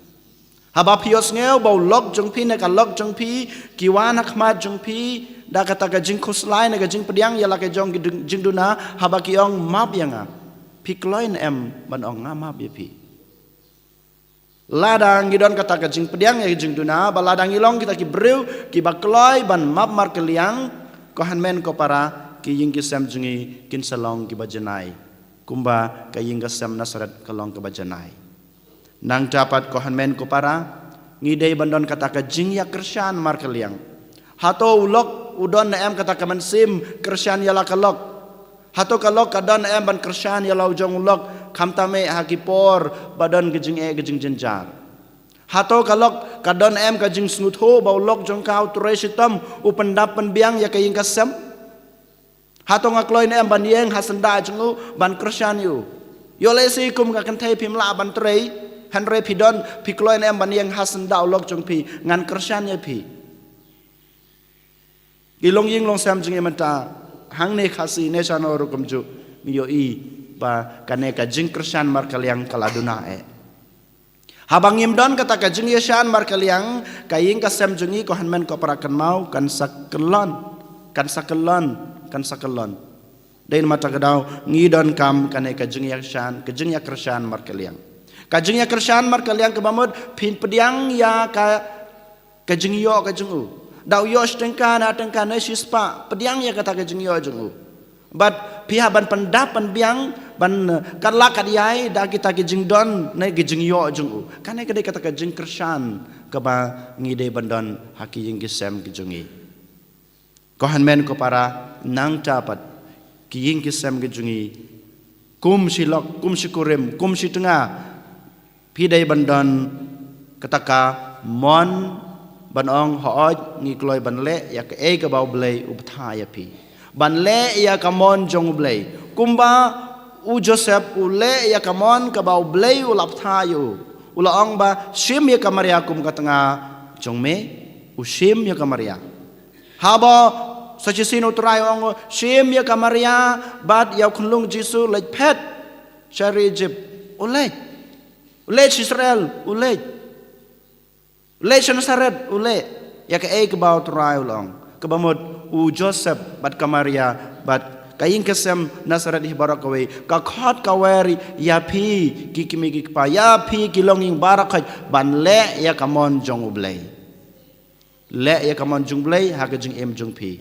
Haba phi ïohsngew ba u lok jong phi ne ka lok jong phi ki wan ha khmat jong phi da kata ka jingkhuslai ne ka jingpdiang ïa la ka jong ki dung-, jingduna, haba ki ong map ïa nga, phi kloi ne em ban ong nga map ïa phi? Lada ngi don kata ka jingpdiang ïa ka jingduna, bad lada ngi long kita ki briew kiba kloi ban map markylliang, ko hynmen ko para, ki ïing ki sem jong ngi kin sa long kiba janai, kumba ka ïing ka sem Nasareth ka long kaba janai. Nangta pat ko hynmen ko para, ngi dei ban don kata ka jingïakyrshan markylliang. Hato u lok u don ne em kata ka mynsiem kyrshan ïa la ka lok? Hato ka lok ka don ne em ban kyrshan ïa la u jong u lok, khamtam eh ha ki por ba don ka jingeh ka jingjynjar? Hato ka lok ka don ne em ka jingsngewthuh ba u lok jong ka u trei shitom, u pyndap pynbiang ïa ka ïing ka sem? Hato nga kloi ne em ban ïeng ha syndah jong u ban kyrshan ïa u? Ïoh lehse kum ka kynthei phim lah ban trei, hynrei phi don, phi kloi ne em ban ïeng ha syndah u lok jong phi, ngan kyrshan ïa phi? Ki longïing longsem jong ngi mynta, hangne Khasi ne shano ruh kumjuh, ngi ïohi ba kane ka jingkyrshan markylliang ka la duna eh. Haba ngim don kata ka jingïashan markylliang, ka ïing ka sem jong ngi ko hynmen ko para kynmaw, kan sa kyllon, kan sa kyllon, kan sa kyllon. Dei namar kata ka daw ngi donkam kane ka jingïashan, ka jingïakyrshan markylliang. Ka jingïakyrshan markylliang kaba mut phin pdiang ïa ka, ka jingïoh ka jong u. Da u ïoh shi tyngka, na tyngka ne shi spah, pdiang ïa kata ka jingïoh jong u. Bad phi hap ban pyndap pynbiang, ban, eh, katla katïai da kita ki jingdon ne ki jingïoh jong u. Kane ka dei kata ka jingkyrshan kaba ngi dei ban don ha ki ïing ki sem ki jong ngi. Ko hynmen ko para, nangta pat ki ïing ki sem ki jong ngi, kum shi lok, kum shi kurim, kum shi tnga, phi dei ban don kata ka mon ban ong, hooid, ngi kloi ban leh ïa kaei kaba U Blei u bthah ïa phi. Ban leh ïa ka mon jong U Blei. Kumba u Joseph u leh ïa ka mon kaba U Blei u la bthah ïa u. U la ong ba shim ïa ka Maria kum ka tnga jong me, u shim ïa ka Maria. Haba sa shisien U Trai u ong shim ïa ka Maria bad ïa u khunlung Jisu leit phet sha ri Egypt, u leit. U leit sha Israel, u leit. U leit sha Nasareth, u leit. Ïa kaei kaba U Trai u la ong. Kaba mut u Joseph bad ka Maria bad ka ïing ka sem Nasareth hi baroh kawei, ka khot ka wer ïa phi ki kmie ki kpa, ïa phi ki longïing baroh khoit ban leh ïa ka mon jong U Blei. Leh ïa ka mon jong U Blei ha ka jingim jong phi.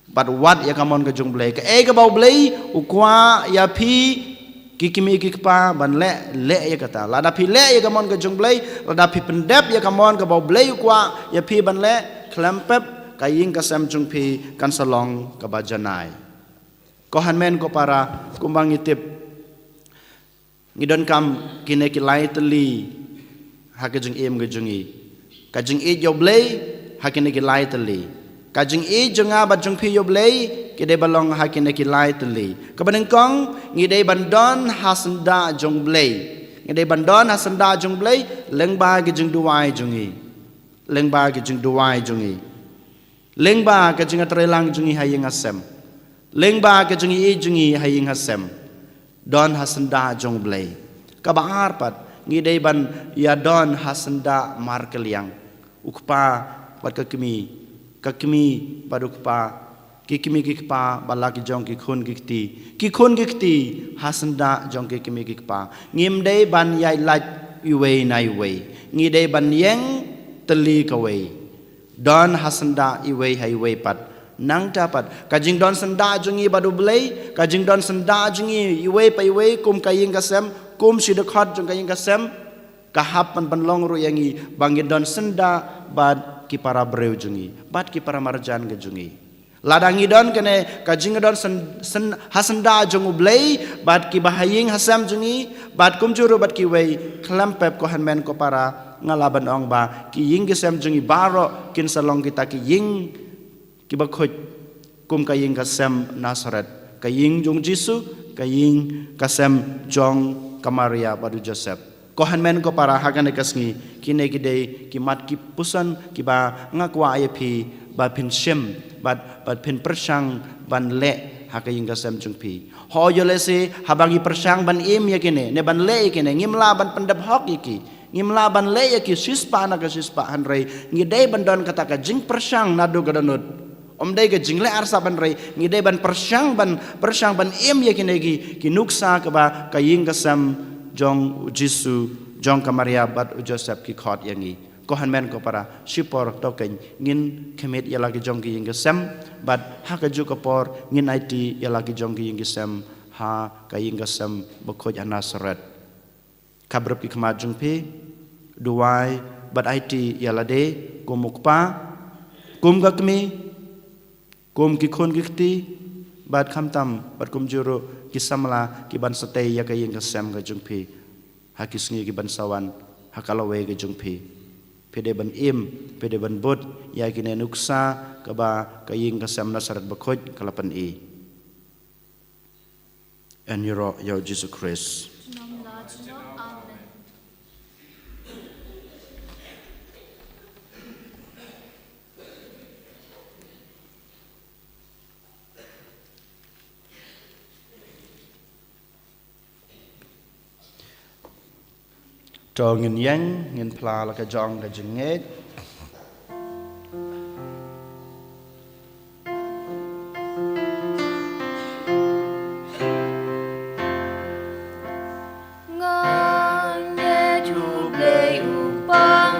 Bad wad ïa ka mon ka jong U Blei. Kaei kaba U Blei u kwah ïa phi ki kmie ki kpa ban leh, leh ïa kata. Lada phi leh ïa ka mon ka jong U Blei, lada phi pyndep ïa ka mon kaba U Blei u kwah ïa phi ban leh, khlem pep ka ïing ka sem jong phi kan sa long kaba janai. Ko hynmen ko para, kumba ngi tip, ngi donkam kine ki lai tylli ha ka jingim ka jong ngi. Ka jingïeit ïa U Blei ha kine ki lai tylli. Ka jingïeit jong nga bad jong phi ïa U Blei ki dei ban long ha kine ki lai tylli. Kaba nyngkong, ngi dei ban don ha syndah jong U Blei. Ngi dei ban don ha syndah jong U Blei lyngba ki jingduwai jong ngi. Lyngba ki jingduwai jong ngi. Lyngba ka jingïatreilang jong ngi ha ïing ha sem. Lyngba ka jingïeit jong ngi ha ïing ha sem. Don ha syndah jong U Blei. Kaba ar pat, ngi dei ban ïa don ha syndah markylliang. U kpa bad ka kmie, ka kmie bad u kpa, ki kmie ki kpa bad la ki jong ki khun ki kti, ki khun ki kti ha syndah jong ki kmie ki kpa. Ngim dei ban ïaid lait iwei na iwei. Ngi dei ban ïeng tylli kawei. Don ha syndah iwei ha iwei pat. Nangta pat ka jingdon syndah jong ngi bad U Blei, ka jingdon syndah jong ngi iwei pa iwei kum ka ïing ka sem, kum shi dkhot jong ka ïing ka sem, ka hap ban pynlong ruh ïa ngi ba ngi don syndah bad ki para briew jong ngi, bad ki para marjan ka jong ngi. Lada ngi don kane ka jingdon syn, syn, ha syndah jong U Blei bad kiba ha ïing ha sem jong ngi, bad kumjuh ruh bad kiwei, khlem pep ko hynmen ko para, nga lah ban ong ba ki ïing ki sem jong ngi baroh kin sa long kita ki ïing kiba khuid kum ka ïing ka sem Nasaret, ka ïing jong U Jisu, ka ïing ka sem jong ka Maria bad u Joseph. Ko hynmen ko para, ha kane ka sngi kine ki dei ki mat ki puson kiba nga kwah ïa phi ba phin shim bad, bad phin pyrshang ban leh ha ka ïing ka sem jong phi. Ho ïoh lehse haba ngi pyrshang ban im ïa kine ne ban leh ïa kine, ngim lah ban pyndep hok ïa ki. Ngim lah ban leh ïa ki shispah na ka shispah, hynrei ngi dei ban don kata ka jingpyrshang naduh ka dohnud. Ym dei ka jingleh arsap, hynrei ngi dei ban pyrshang ban, pyrshang ban im ïa kine ki, ki nuksa kaba ka ïing ka sem jong U Jisu, jong ka Maria bad u Joseph ki khot ïa ngi. Ko hynmen ko para, shipor to kein ngin khmih ïa la ki jong ki ïing ki sem, bad ha kajuh ka por ngin aiti ïa la ki jong ki ïing ki sem ha ka ïing ka sem bakhuid ha Nasaret. Khapbrip ki khmat jong phi, duwai bad aiti ïa lade kum u kpa, kum ka kmie, kum ki khun ki kti, bad khamtam bad kumjuh ruh ki samla ki ban sa tei ïa ka ïing ka sem ka jong phi ha ki sngi ki ban sa wan ha ka lawei ka jong phi. Phi dei ban im, phi dei ban bud ïa kine nuksa kaba ka ïing ka sem Nasaret bakhuid ka la pyni. Yn ïaroh ïa U Jisu Khrist. To ngin ïeng, ngin phla la ka jong ka jingngeit. Nga ngeit U Blei U Kpa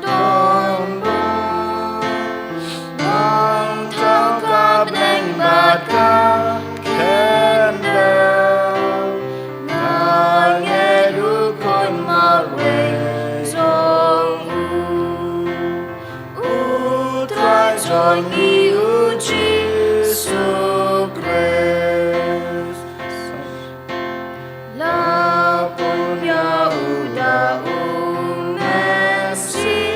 don bor, don tang ka bneng bad ka khyndew. Nga ngeit U Khun marwei jong U, U Trai jong ngi U Jisu Khrist. La pun ïa U da U Messi,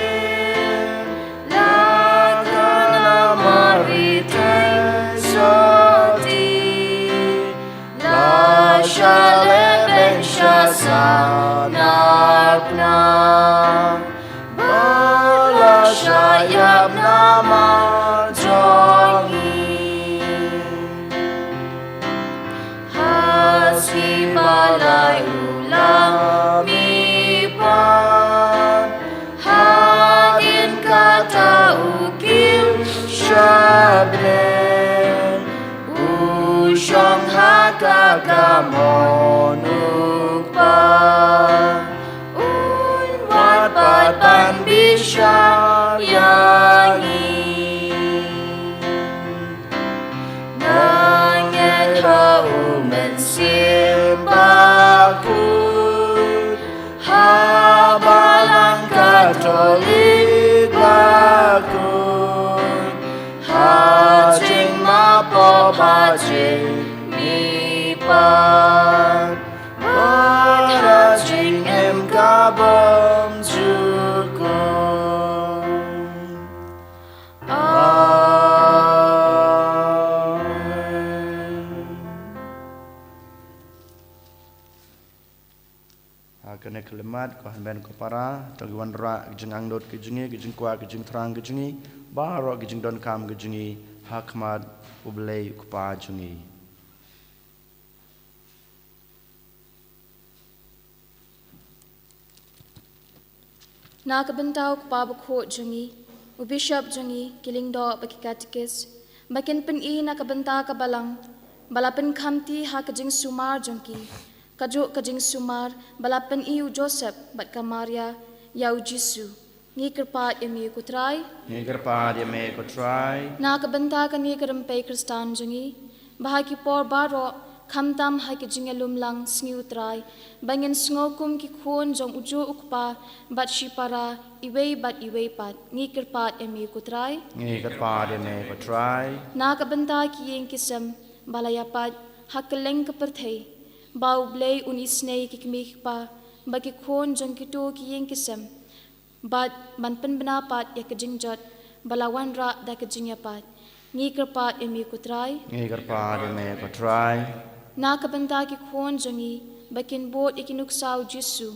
la khan ha Mari thei soti, la shah lehbeiñ sha sahnarphna, ba la shah ïap namar jong ngi. Ha sngi ba lai u la mihpat, hadien kata u kiew sha bneng, u shong ha ka kamon U Kpa. Un wan pat ban bishar ïa ngi. Nga ngeit ha U Mynsiem Bakhuid, ha Balang Katholik bakhuid, ha jingmap pop bad jingmihpat, bad ha jingim ka bymjukut. Amen. Ha Kane ka khyllipmat, ko hynmen ko para, to ngin wanrah ka jingangnud ka jong ngi, ka jingkwah ka jingthrang ka jong ngi, baroh ka jingdonkam ka jong ngi ha khmat U Blei U Kpa jong ngi. Na ka bynta u kpa bakhuid jong ngi, u bishop jong ngi, ki lyngdoh bad ki katekis, ba kin pyni na ka bynta ka balang ba la pynkhamti ha ka jingsumar jong ki, kajuh ka jingsumar ba la pyni u Joseph bad ka Maria ïa u Jisu. Ngi kyrpad ïa me ko Trai. Ngi kyrpad ïa me ko Trai. Na ka bynta kane ka rympei Khristan jong ngi, ba ha ki por baroh, khamtam ha ki jingïalumlang sngi u Trai, ba ngin sngew kum ki khun jong ujuh u kpa bad shipara iwei bad iwei pat. Ngi kyrpad ïa me ko Trai. Ngi kyrpad ïa me ko Trai. Na ka bynta ki ïing ki sem ba la ïapat ha kylleng ka pyrthei, ba U Blei un isynei ïa ki kmie ki kpa bad ki khun jong kito ki ïing ki sem, bad ban pynbna pat ïa ka jingjot ba la wanrah da ka jingïapat. Ngi kyrpad ïa me ko Trai. Ngi kyrpad ïa me ko Trai. Na ka bynta ki khun jong ngi, ba kin bud ïa ki nuksa u Jisu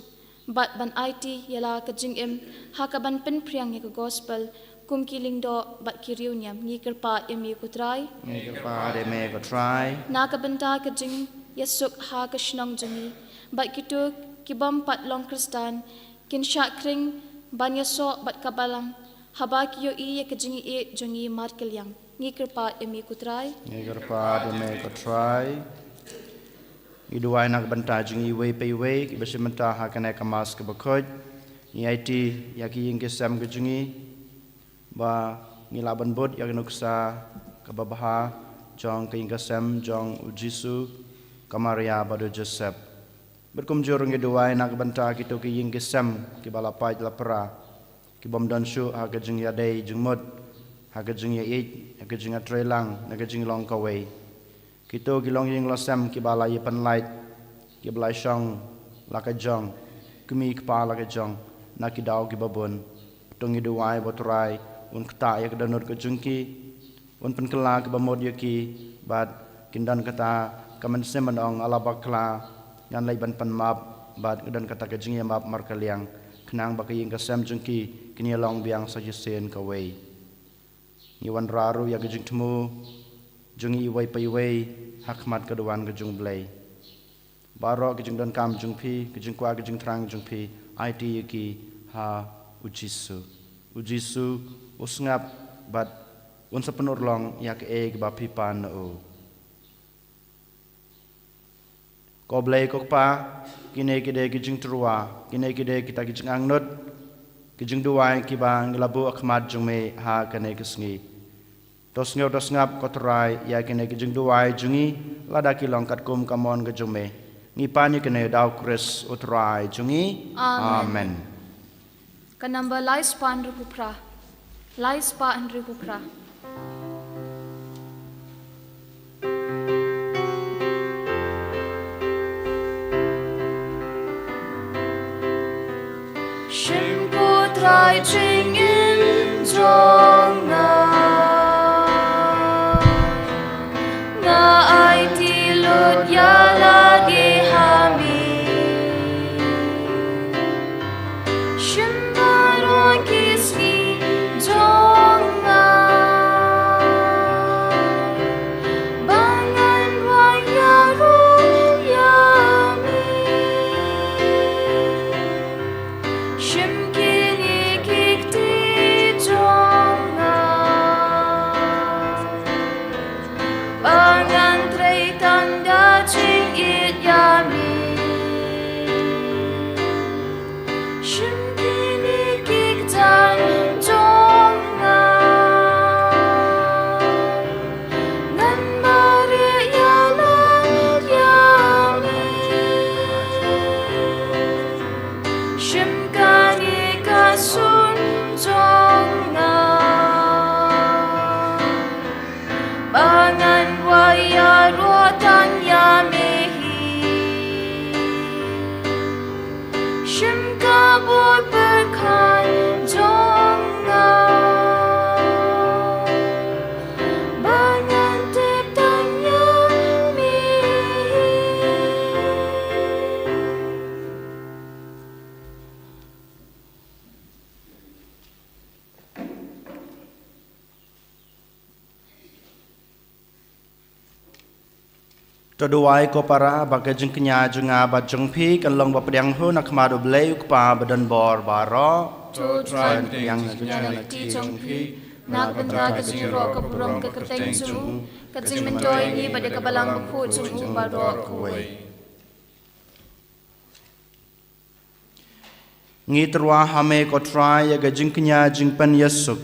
bad ban aiti ïa la ka jingim ha kaban pynphriang ïa ka gospel kum ki lyngdoh bad ki riewniam. Ngi kyrpad ïa me ko Trai. Ngi kyrpad ïa me ko Trai. Na ka bynta ka jingïasuk ha ka shnong jong ngi bad kito ki bym pat long Khristan kin shah khring ban ïasoh bad ka balang haba ki ïohi ïa ka jingïeit jong ngi markylliang. Ngi kyrpad ïa me ko Trai. Ngi kyrpad ïa me ko Trai. Ngi duwai na ka bynta jong ngi iwei pa iwei kiba shim bynta ha kane ka Mass kaba khuid. Ngi aiti ïa ki ïing ki sem ki jong ngi ba ngi lah ban bud ïa ka nuksa kaba bha jong ka ïing ka sem jong u Jisu, ka Maria bad u Joseph. Bad kumjuh ruh ngi duwai na ka bynta kito ki ïing ki sem kiba la pait la pra, ki bym don shuh ha ka jingïadei jingmut, ha ka jingïaieit, ha ka jingïatreilang, na ka jinglong kawei. Kito ki longïing longsem kiba la ïapynlait, kiba la shong la ka jong, kmie kpa la ka jong, na ki daw kiba bun. To ngi duwai ba u Trai un ktah ïa ka dohnud ka jong ki, un pynkylla kaba mut ïa ki, bad kin don kata ka mynsiem ban ong, A la bakla, ngan leit ban pan map, bad ka don kata ka jingïamap markylliang, khnang ba ka ïing ka sem jong ki kin ïalong biang sa shisien kawei. Ngi wanrah ruh ïa ka jingthmu jong ngi iwei pa iwei ha khmat ka duwan ka jong U Blei. Baroh ka jingdonkam jong phi, ka jingkwah ka jingthrang jong phi, aiti ïa ki ha u Jisu. U Jisu u sngap bad un sa pynurlong ïa kaei kaba phi pan na u. Ko Blei ko Kpa, kine ki dei ki jingtyrwa, kine ki dei kita ki jingangnud, ki jingduwai kiba ngi la buh ha khmat jong me ha kane ka sngi. To sngew to sngap ko Trai ïa kine ki jingduwai jong ngi, lada ki long katkum ka mon ka jong me. Ngi pan ïa kine da u Khrist u Trai jong ngi. Amen. Amen. Ka number lai spah hynriew phew phra. Lai spah hynriew phew phra. Shim ko Trai jingim jong nga. Nga aiti lut ïa lade ha me. Shim baroh ki sngi jong nga, ba ngan rwai ïaroh ïa me. Shim kine ki kti jong nga. To duwai ko para ba ka jingkñia jong nga bad jong phi kan long ba pdiang hi na khmat U Blei U Kpa badonbor baroh. To Trai, pdiang na ka jingkñia jong phi na ka bynta ka jingïaroh ka burom ka kyrteng jong u, ka jingmyntoi ngi bad ïa ka Balang Bakhuid jong u baroh kawei. Ngi tyrwa ha me ko Trai ïa ka jingkñia jingpynïasuk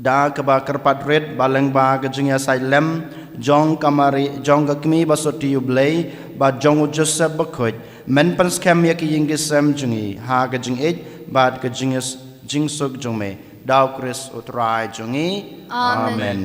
da kaba kyrpad rit ba lyngba ka jingïasaid lem jong ka Mari, jong ka Kmie Basotti U Blei bad jong u Joseph Bakhuid, men pynskhem ïa ki ïing ki sem jong ngi ha ka jingïeit bad ka jingïas-, jingsuk jong me, da U Khrist U Trai jong ngi. Amen. Amen.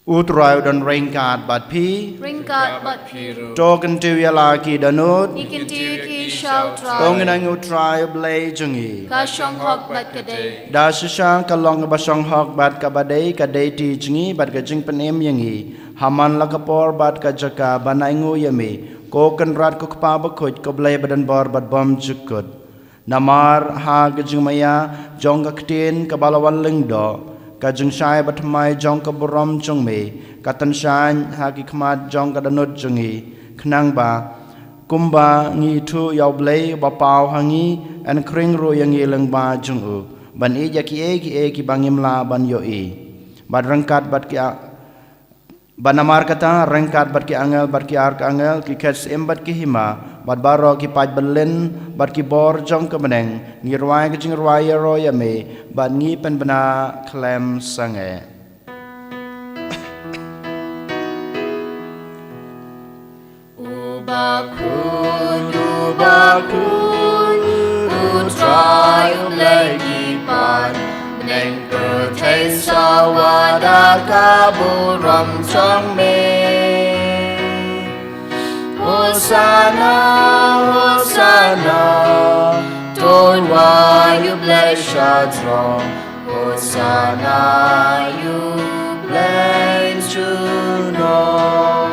U Trai u don ryngkat bad phi. Ryngkat bad phi ruh. To kyntiew ïa la ki dohnud. Ngi kyntiew ïa ki sha U Trai. To ngin ainguh U Trai U Blei jong ngi. Ka shong hok bad ka dei. Da shisha ka long kaba shong hok bad kaba dei ka duty jong ngi bad ka jingpynim ïa ngi ha man la ka por bad ka jaka ban ainguh ïa me, ko Kynrad ko Kpa Bakhuid, ko Blei badonbor bad bymjukut. Namar ha ka jingmaïa jong ka Ktien kaba la wan lyngdoh, ka jingshai bathymmai jong ka burom jong me ka tynshaiñ ha ki khmat jong ka dohnud jong ngi, khnang ba kumba ngi ithuh ïa U Blei uba paw ha ngi, yn khring ruh ïa ngi lyngba jong u ban ïeit ïa kiei kiei kiba ngim lah ban ïohi. Bad ryngkat bad ki a-, bad namar kata, ryngkat bad ki angel bad ki archangel, ki khet syiem bad ki hima, bad baroh ki paid byllien bad ki bor jong ka bneng, ngi rwai ka jingrwai ïaroh ïa me bad ngi pynbna khlem sangeh. U Bakhuid, U Bakhuid, U Trai U Blei ki paid, bneng pyrthei sawa da ka burom jong me. Hosanna, Hosanna, to duwai ïa U Blei sha jrong. Hosanna ïa U Blei junom.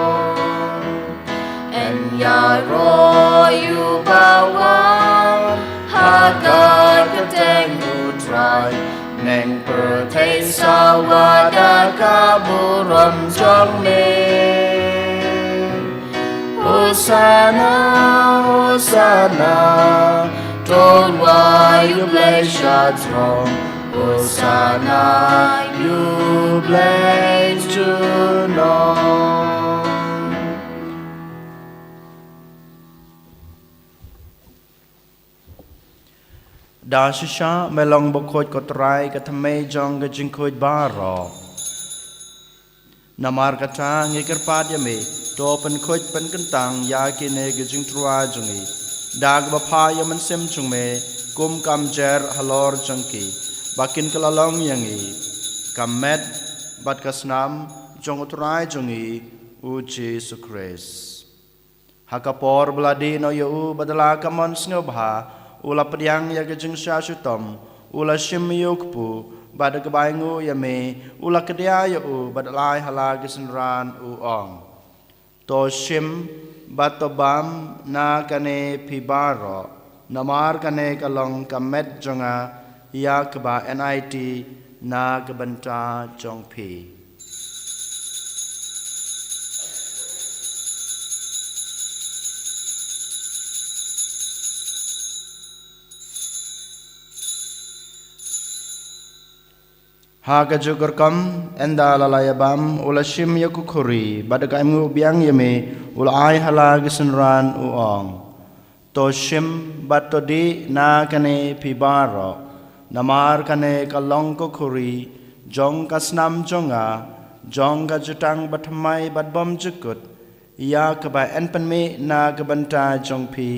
Yn ïaroh ïa uba wan ha ka kyrteng U Trai, bneng pyrthei sawa da ka burom jong me. Hosanna, Hosanna, to duwai ïa U Blei sha jrong. Hosanna ïa U Blei junom. Da shisha me long bakhuid ko Trai, ka thymmei jong ka jingkhuid baroh. Namar kata ngi kyrpad ïa me, to pynkhuid pynkyntang ïa kine ki jingtyrwa jong ngi da kaba phah ïa u Mynsiem jong me kum ka mjer halor jong ki, ba kin kylla long ïa ngi ka met bad ka snam jong u Trai jong ngi u Jisu Khrist. Ha ka por ba la dih noh ïa u bad da la ka mon sngewbha, u la pdiang ïa ka jingshah shitom, u la shim ïa u kpu, bad da kaba ainguh ïa me, u la kdiah ïa u bad da la ai ha la ki synran, u ong: To shim bad to bam na kane phi baroh, namar kane ka long ka met jong nga ïa kaba yn aiti na ka bynta jong phi. Ha kajuh ka rukom, ynda la la ïa bam, u la shim ïa ka khuri, bad da ka ainguh biang ïa me, u la ai ha la ki synran, u ong: To shim bad to dih na kane phi baroh, namar kane ka long ka khuri jong ka snam jong nga, jong ka jutang bathymmai bad bymjukut, ïa kaba yn pynmih na ka bynta jong phi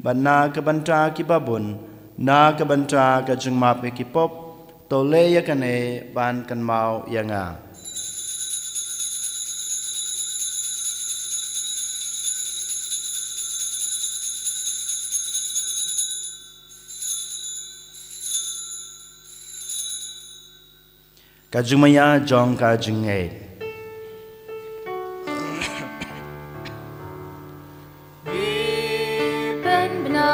bad na ka bynta kiba bun, na ka bynta ka jingmap ïa ki pop. To leh ïa kane ban kynmaw ïa nga. Ka jingmaïa jong ka jingngeit. Pynbna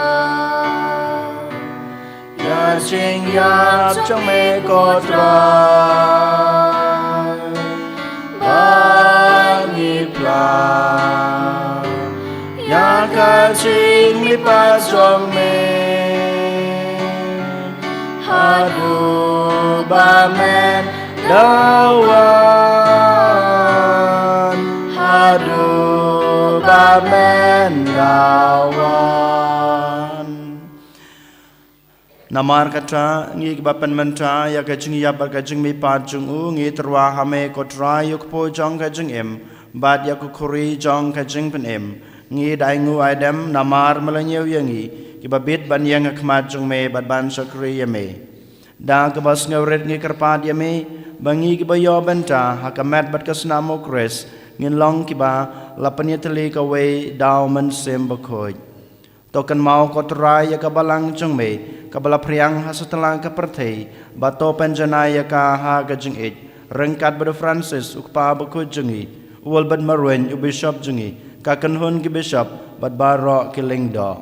ïa jingïap jong me ko Trai, ba ngi phla ïa ka jingmihpat jong me. Haduh ba men da wan, haduh ba men da wan. Namar kata, ngi kiba pynmynta ïa ka jingïap bad ka jingmihpat jong u, ngi tyrwa ha me ko Trai, ïa u kpu jong ka jingim bad ïa ka khuri jong ka jingpynim. Ngi da ainguh aidem namar me la ñiew ïa ngi, kiba bit ban ïeng ha khmat jong me bad ban shakri ïa me. Da kaba sngewrit ngi kyrpad ïa me, ba ngi kiba ïoh bynta ha ka met bad ka snam u Khrist, ngin long kiba la pynïatylli kawei da u Mynsiem Bakhuid. To kynmaw ko Trai ïa ka balang jong me, kaba la phriang ha satlak ka pyrthei, bad to pynjanai ïa ka ha ka jingïeit, ryngkat bad u Francis u kpa bakhuid jong ngi, u Wilbert Marwein u bishop jong ngi, ka kynhun ki bishop, bad baroh ki lyngdoh.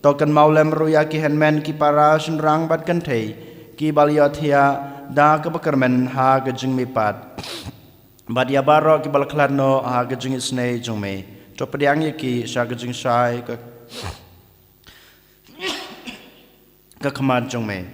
To kynmaw lem ruh ïa ki hynmen ki para shynrang bad kynthei, kiba la ïohthiah da kaba kyrmen ha ka jingmihpat. Bad ïa baroh kiba la khlad noh ha ka jingisynei jong me. To pdiang ïa ki sha ka jingshai ka, ka khmat jong me.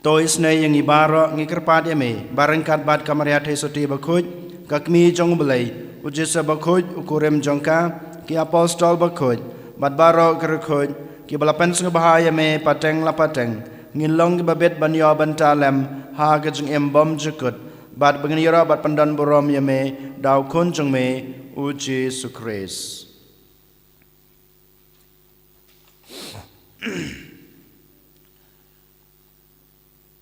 To isynei ïa ngi baroh, ngi kyrpad ïa me, ba ryngkat bad ka Maria Theisotti bakhuid, ka kmie jong u Blei, u Joseph bakhuid, u kurim jong ka, ki apostol bakhuid, bad baroh ki riewkhuid, kiba la pynsngewbha ïa me pateng la pateng, ngin long kiba bit ban ïoh bynta lem ha ka jingim bymjukut, bad ba ngin ïaroh bad pyndonburom ïa me da u Khun jong me, u Jisu Khrist.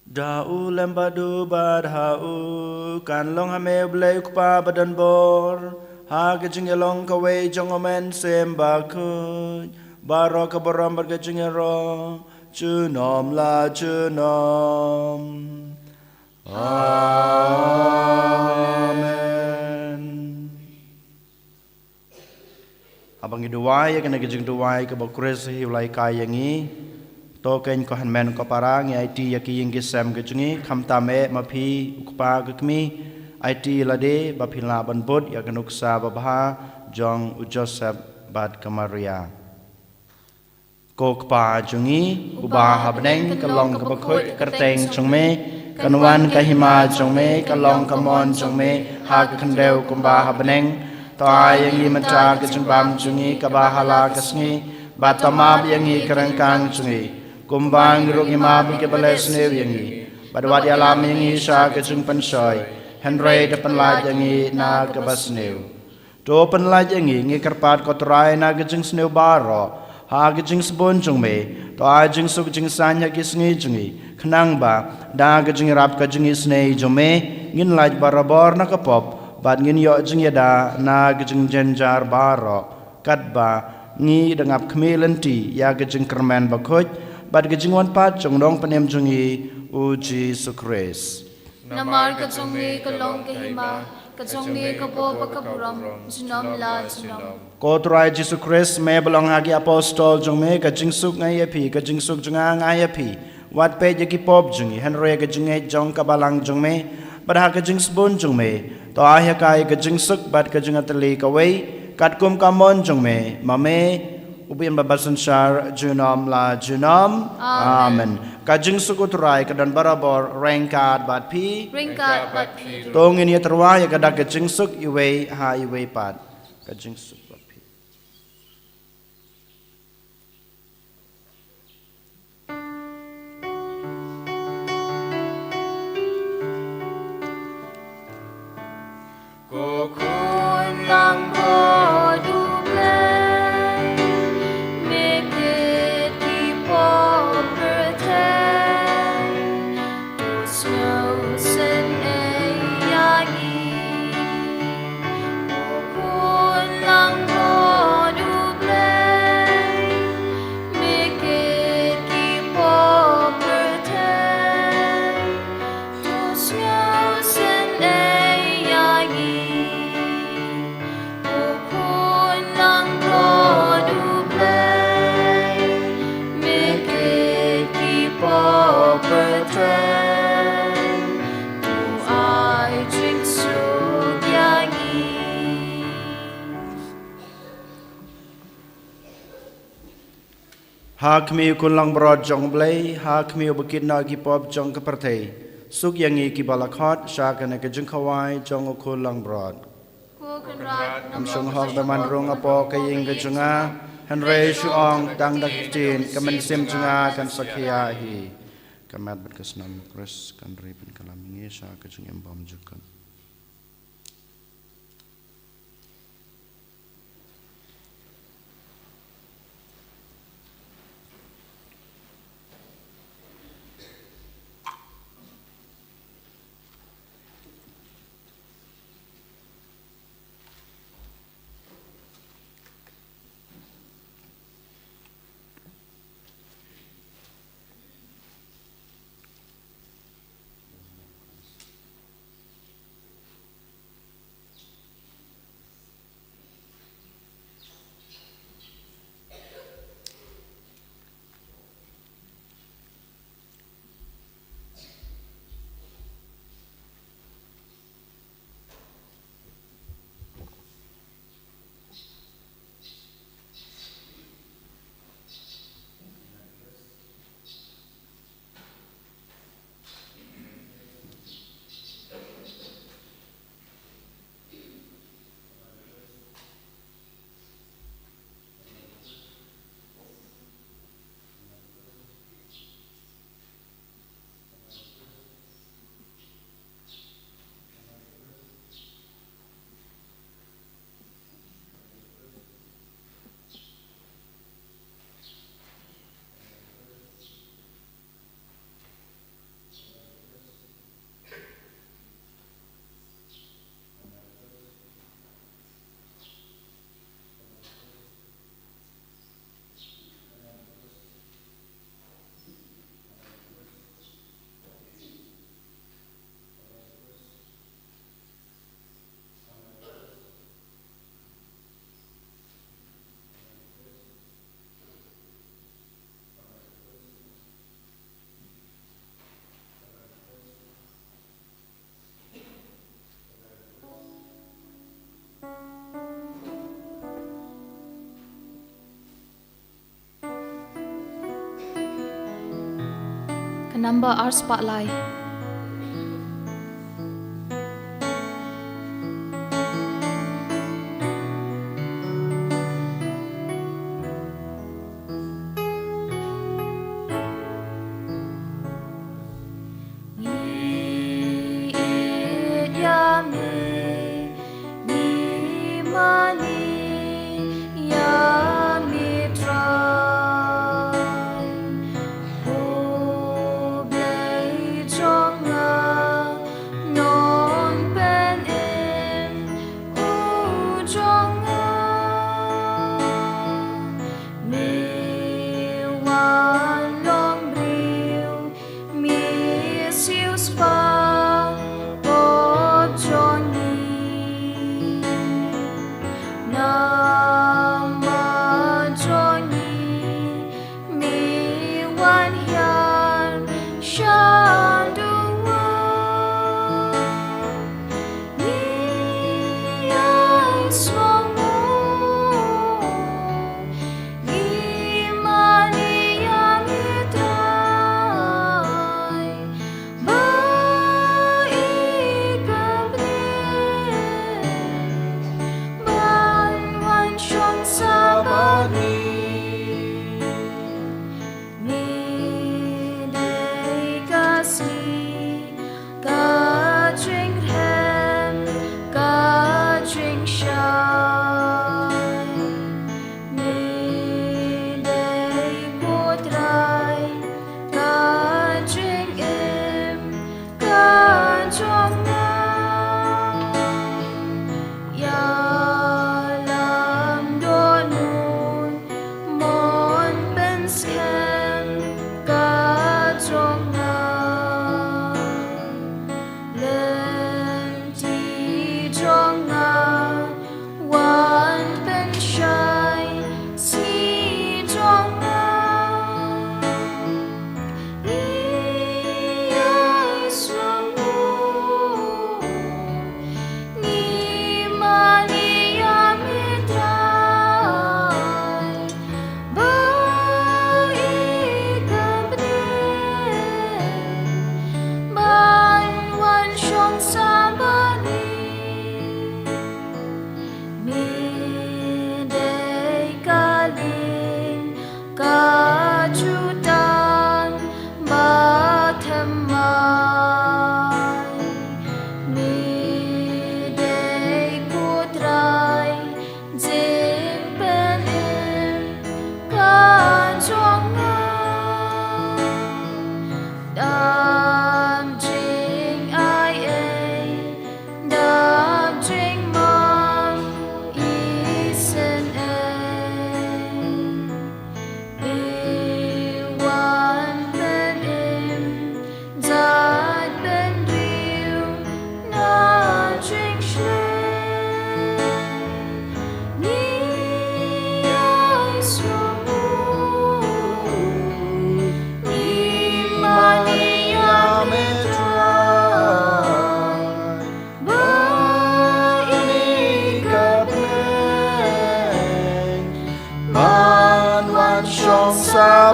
Da u lem bad u bad ha u, kan long ha me u Blei u Kpa badonbor, ha ka jingïalong kawei jong u Mynsiem Bakhuid, baroh ka burom bad ka jingïaroh, junom la junom. Amen. Haba ngi duwai ïa kane ka jingduwai kaba u Khrist u la hikai ïa ngi, to kein ko hynmen ko para, ngi aiti ïa ki ïing ki sem ki jong ngi, khamtam eh ma phi u kpa ka kmie, aiti lade ba phi lah ban bud ïa ka nuksa babha jong u Joseph bad ka Maria. Ko Kpa jong ngi uba ha bneng, ka long kaba khuid ka kyrteng jong me, kan wan ka hima jong me, kan long ka mon jong me ha ka khyndew kumba ha bneng. To ai ïa ngi mynta ka jingbam jong ngi kaba ha la ka sngi, bad to map ïa ngi ka ryngkang jong ngi, kumba ngi ruh ngi map ïa kiba leh sniew ïa ngi, bad wat ïalam ïa ngi sha ka jingpynshoi, hynrei to pynlait ïa ngi na kaba sniew. To pynlait ïa ngi, ngi kyrpad ko Trai, na ka jingsniew baroh ha ka jingsbun jong me. To ai jingsuk jingsaiñ ha ki sngi jong ngi, khnang ba da ka jingïarap ka jingisynei jong me, ngin lait barabor na ka pop, bad ngin ïoh jingïada na ka jingjynjar baroh, katba ngi da ngap khmih lynti ïa ka jingkyrmen bakhuid bad ka jingwan pat jong u Nongpynim jong ngi, u Jisu Khrist. Namar ka jong me ka long ka hima, ka jong me ka bor bad ka burom, junom la junom. Ko Trai Jisu Khrist, me ba la ong ha ki apostol jong me, ka jingsuk nga ai ïa phi, ka jingsuk jong nga nga ai ïa phi. Wat peit ïa ki pop jong ngi, hynrei ïa ka jingngeit jong ka balang jong me, bad ha ka jingsbun jong me, to ai ha ka ïa ka jingsuk bad ka jingïatylli kawei, katkum ka mon jong me, ma me uba im bad basynshar junom la junom. Amen. Amen. Ka jingsuk u Trai ka don barabor ryngkat bad phi. Ryngkat bad phi ruh. To ngin ïatyrwa ïa ka dak ka jingsuk iwei ha iwei pat. Ka jingsuk bad phi. Ko khun langbrot U Blei, me kit ki pop pyrthei, to sngewsynei ïa ngi. Ko khun langbrot U Blei, me kit ki pop pyrthei, to ai jingsuk ïa ngi. Ha khmih u khun langbrot jong U Blei, ha khmih uba kit noh ki pop jong ka pyrthei, suk ïa ngi kiba la khot sha kane ka jingkhawai jong u khun langbrot. Ko Kynrad, ngam shong hok ba man rung hapoh ka ïing ka jong nga, hynrei shu ong tang da ka ktien, ka mynsiem jong nga kan sa khia hi. Ka met bad ka snam u Khrist kan ri pynkylla ïa ngi sha ka jingim bymjukut. Ka namba ar spah lai. Ngi ïeit ïa me, ngi mane ïa me Trai. Ko Blei jong nga, non pynim u jong nga. Me wan long briew, me siewspah pop jong ngi. Namar jong ngi, me wan hiar sha duwar. Ngi ïaisngew mo, ngi mane ïa me Trai, ba i kyrmen ban wan shong sha bad ngi. Me dei ka sngi, ka jingrhem, ka jingshai. Me dei ko Trai, ka jingim ka jong nga. Ïalam dohnud, mon pynskhem ka jong nga. Lynti jong nga,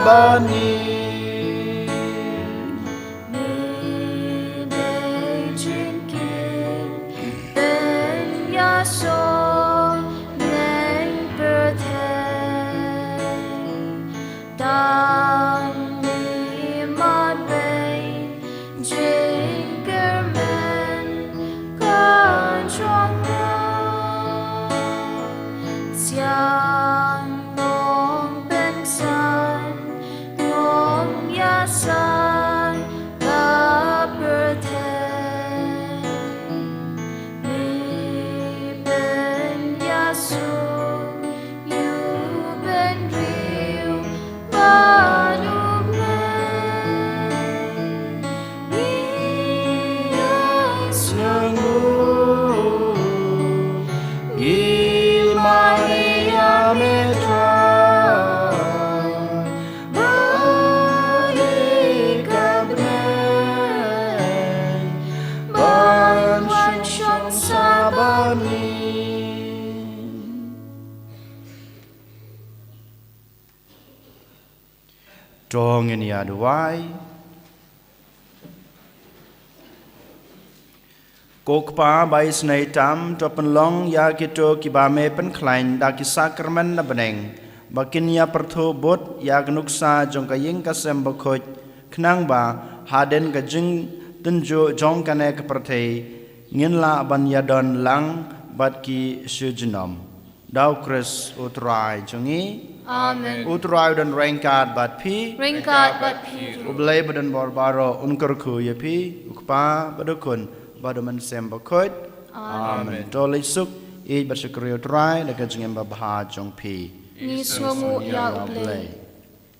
Bani. Ni dei jingkit pynïasoh neng pyrthei. Tang ni mat bei jingkyrmen ka jong nga. Siang nongpynsan nongïasan ka pyrthei. Ngi pynïasoh ïa u bynriew bad u Blei. Ngi ïasnoh, ngi mane ïa me Trai, ba ïa ka bneng ban wan shong sha bani. To ngin ïa duwai. Ko Kpa ba isynei tam, to pynlong ïa kito kiba me pynkhlaiñ da ki sakramen na bneng ba kin ïa pyrthuh bud ïa ka nuksa jong ka ïing ka sem bakhuid, khnang ba hadien ka jingtynjuh jong kane ka pyrthei ngin lah ban ïadon lang bad ki shu junom. Da u Khrist u Trai jong ngi. Amen. U Trai u don ryngkat bad phi. Ryngkat bad phi ruh. U Blei ba don bor baroh un kyrkhu ïa phi, u Kpa bad u Khun bad u Mynsiem Bakhuid. Amen. Amen. To leit suk, ïeit bad shakri u Trai da ka jingim babha jong phi. Ngi sngewnguh ïa u Blei.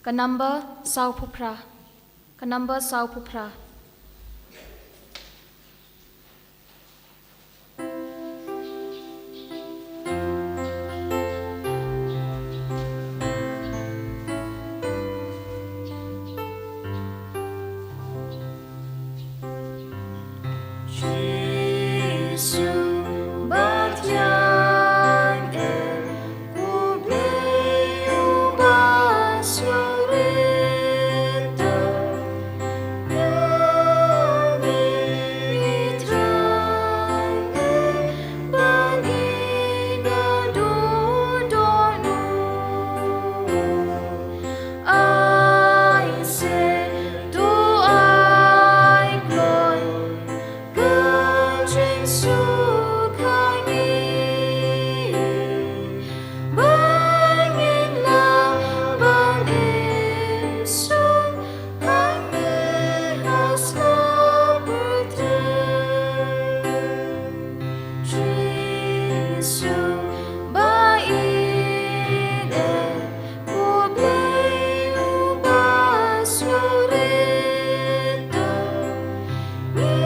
Ka number sawphew phra. Ka number sawphew phra. Jisu ba thiang eh, U Blei uba sngewrit, to ïa ngi ngi thrang eh ban ïeng naduh dohnud. Ai se to ai kloi ka jingsuk ha ngi, ba ngin lah ban im suk hangne ha sla pyrthei. Jisu ba ïeit eh, U Blei uba sngewrit, to ngi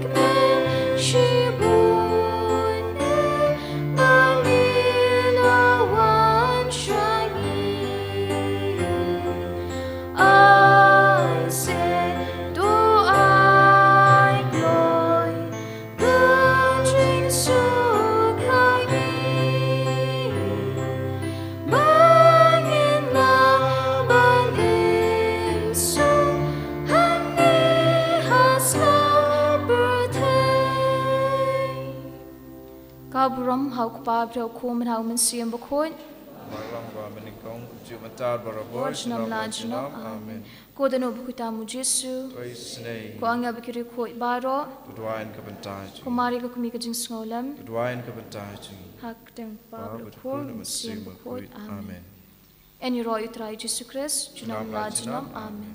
kmen shibun eh ba ngin ïa wan sha ngi. Ai se to ai kloi ka jingsuk ha ngi, ba ngin lah ban im suk hangne ha sla pyrthei. Ka burom ha u Kpa, bad ha u Khun, bad ha u Mynsiem Bakhuid. Kumba long ha kaba nyngkong, kumjuh mynta, barabor, junom la junom. Amen. Ko Dohnud bakhuid tam u Jisu. To isynei. Ko angel bad ki riewkhuid baroh. To duwai na ka bynta jong ngi. Ko Maria ka kmie ka jingsngewlem. To duwai na ka bynta jong ngi. Ha ka kyrteng u Kpa bad u Khun bad u Mynsiem Bakhuid. Amen. Amen. Yn ïaroh ïa u Trai Jisu Khrist, junom la junom. Amen.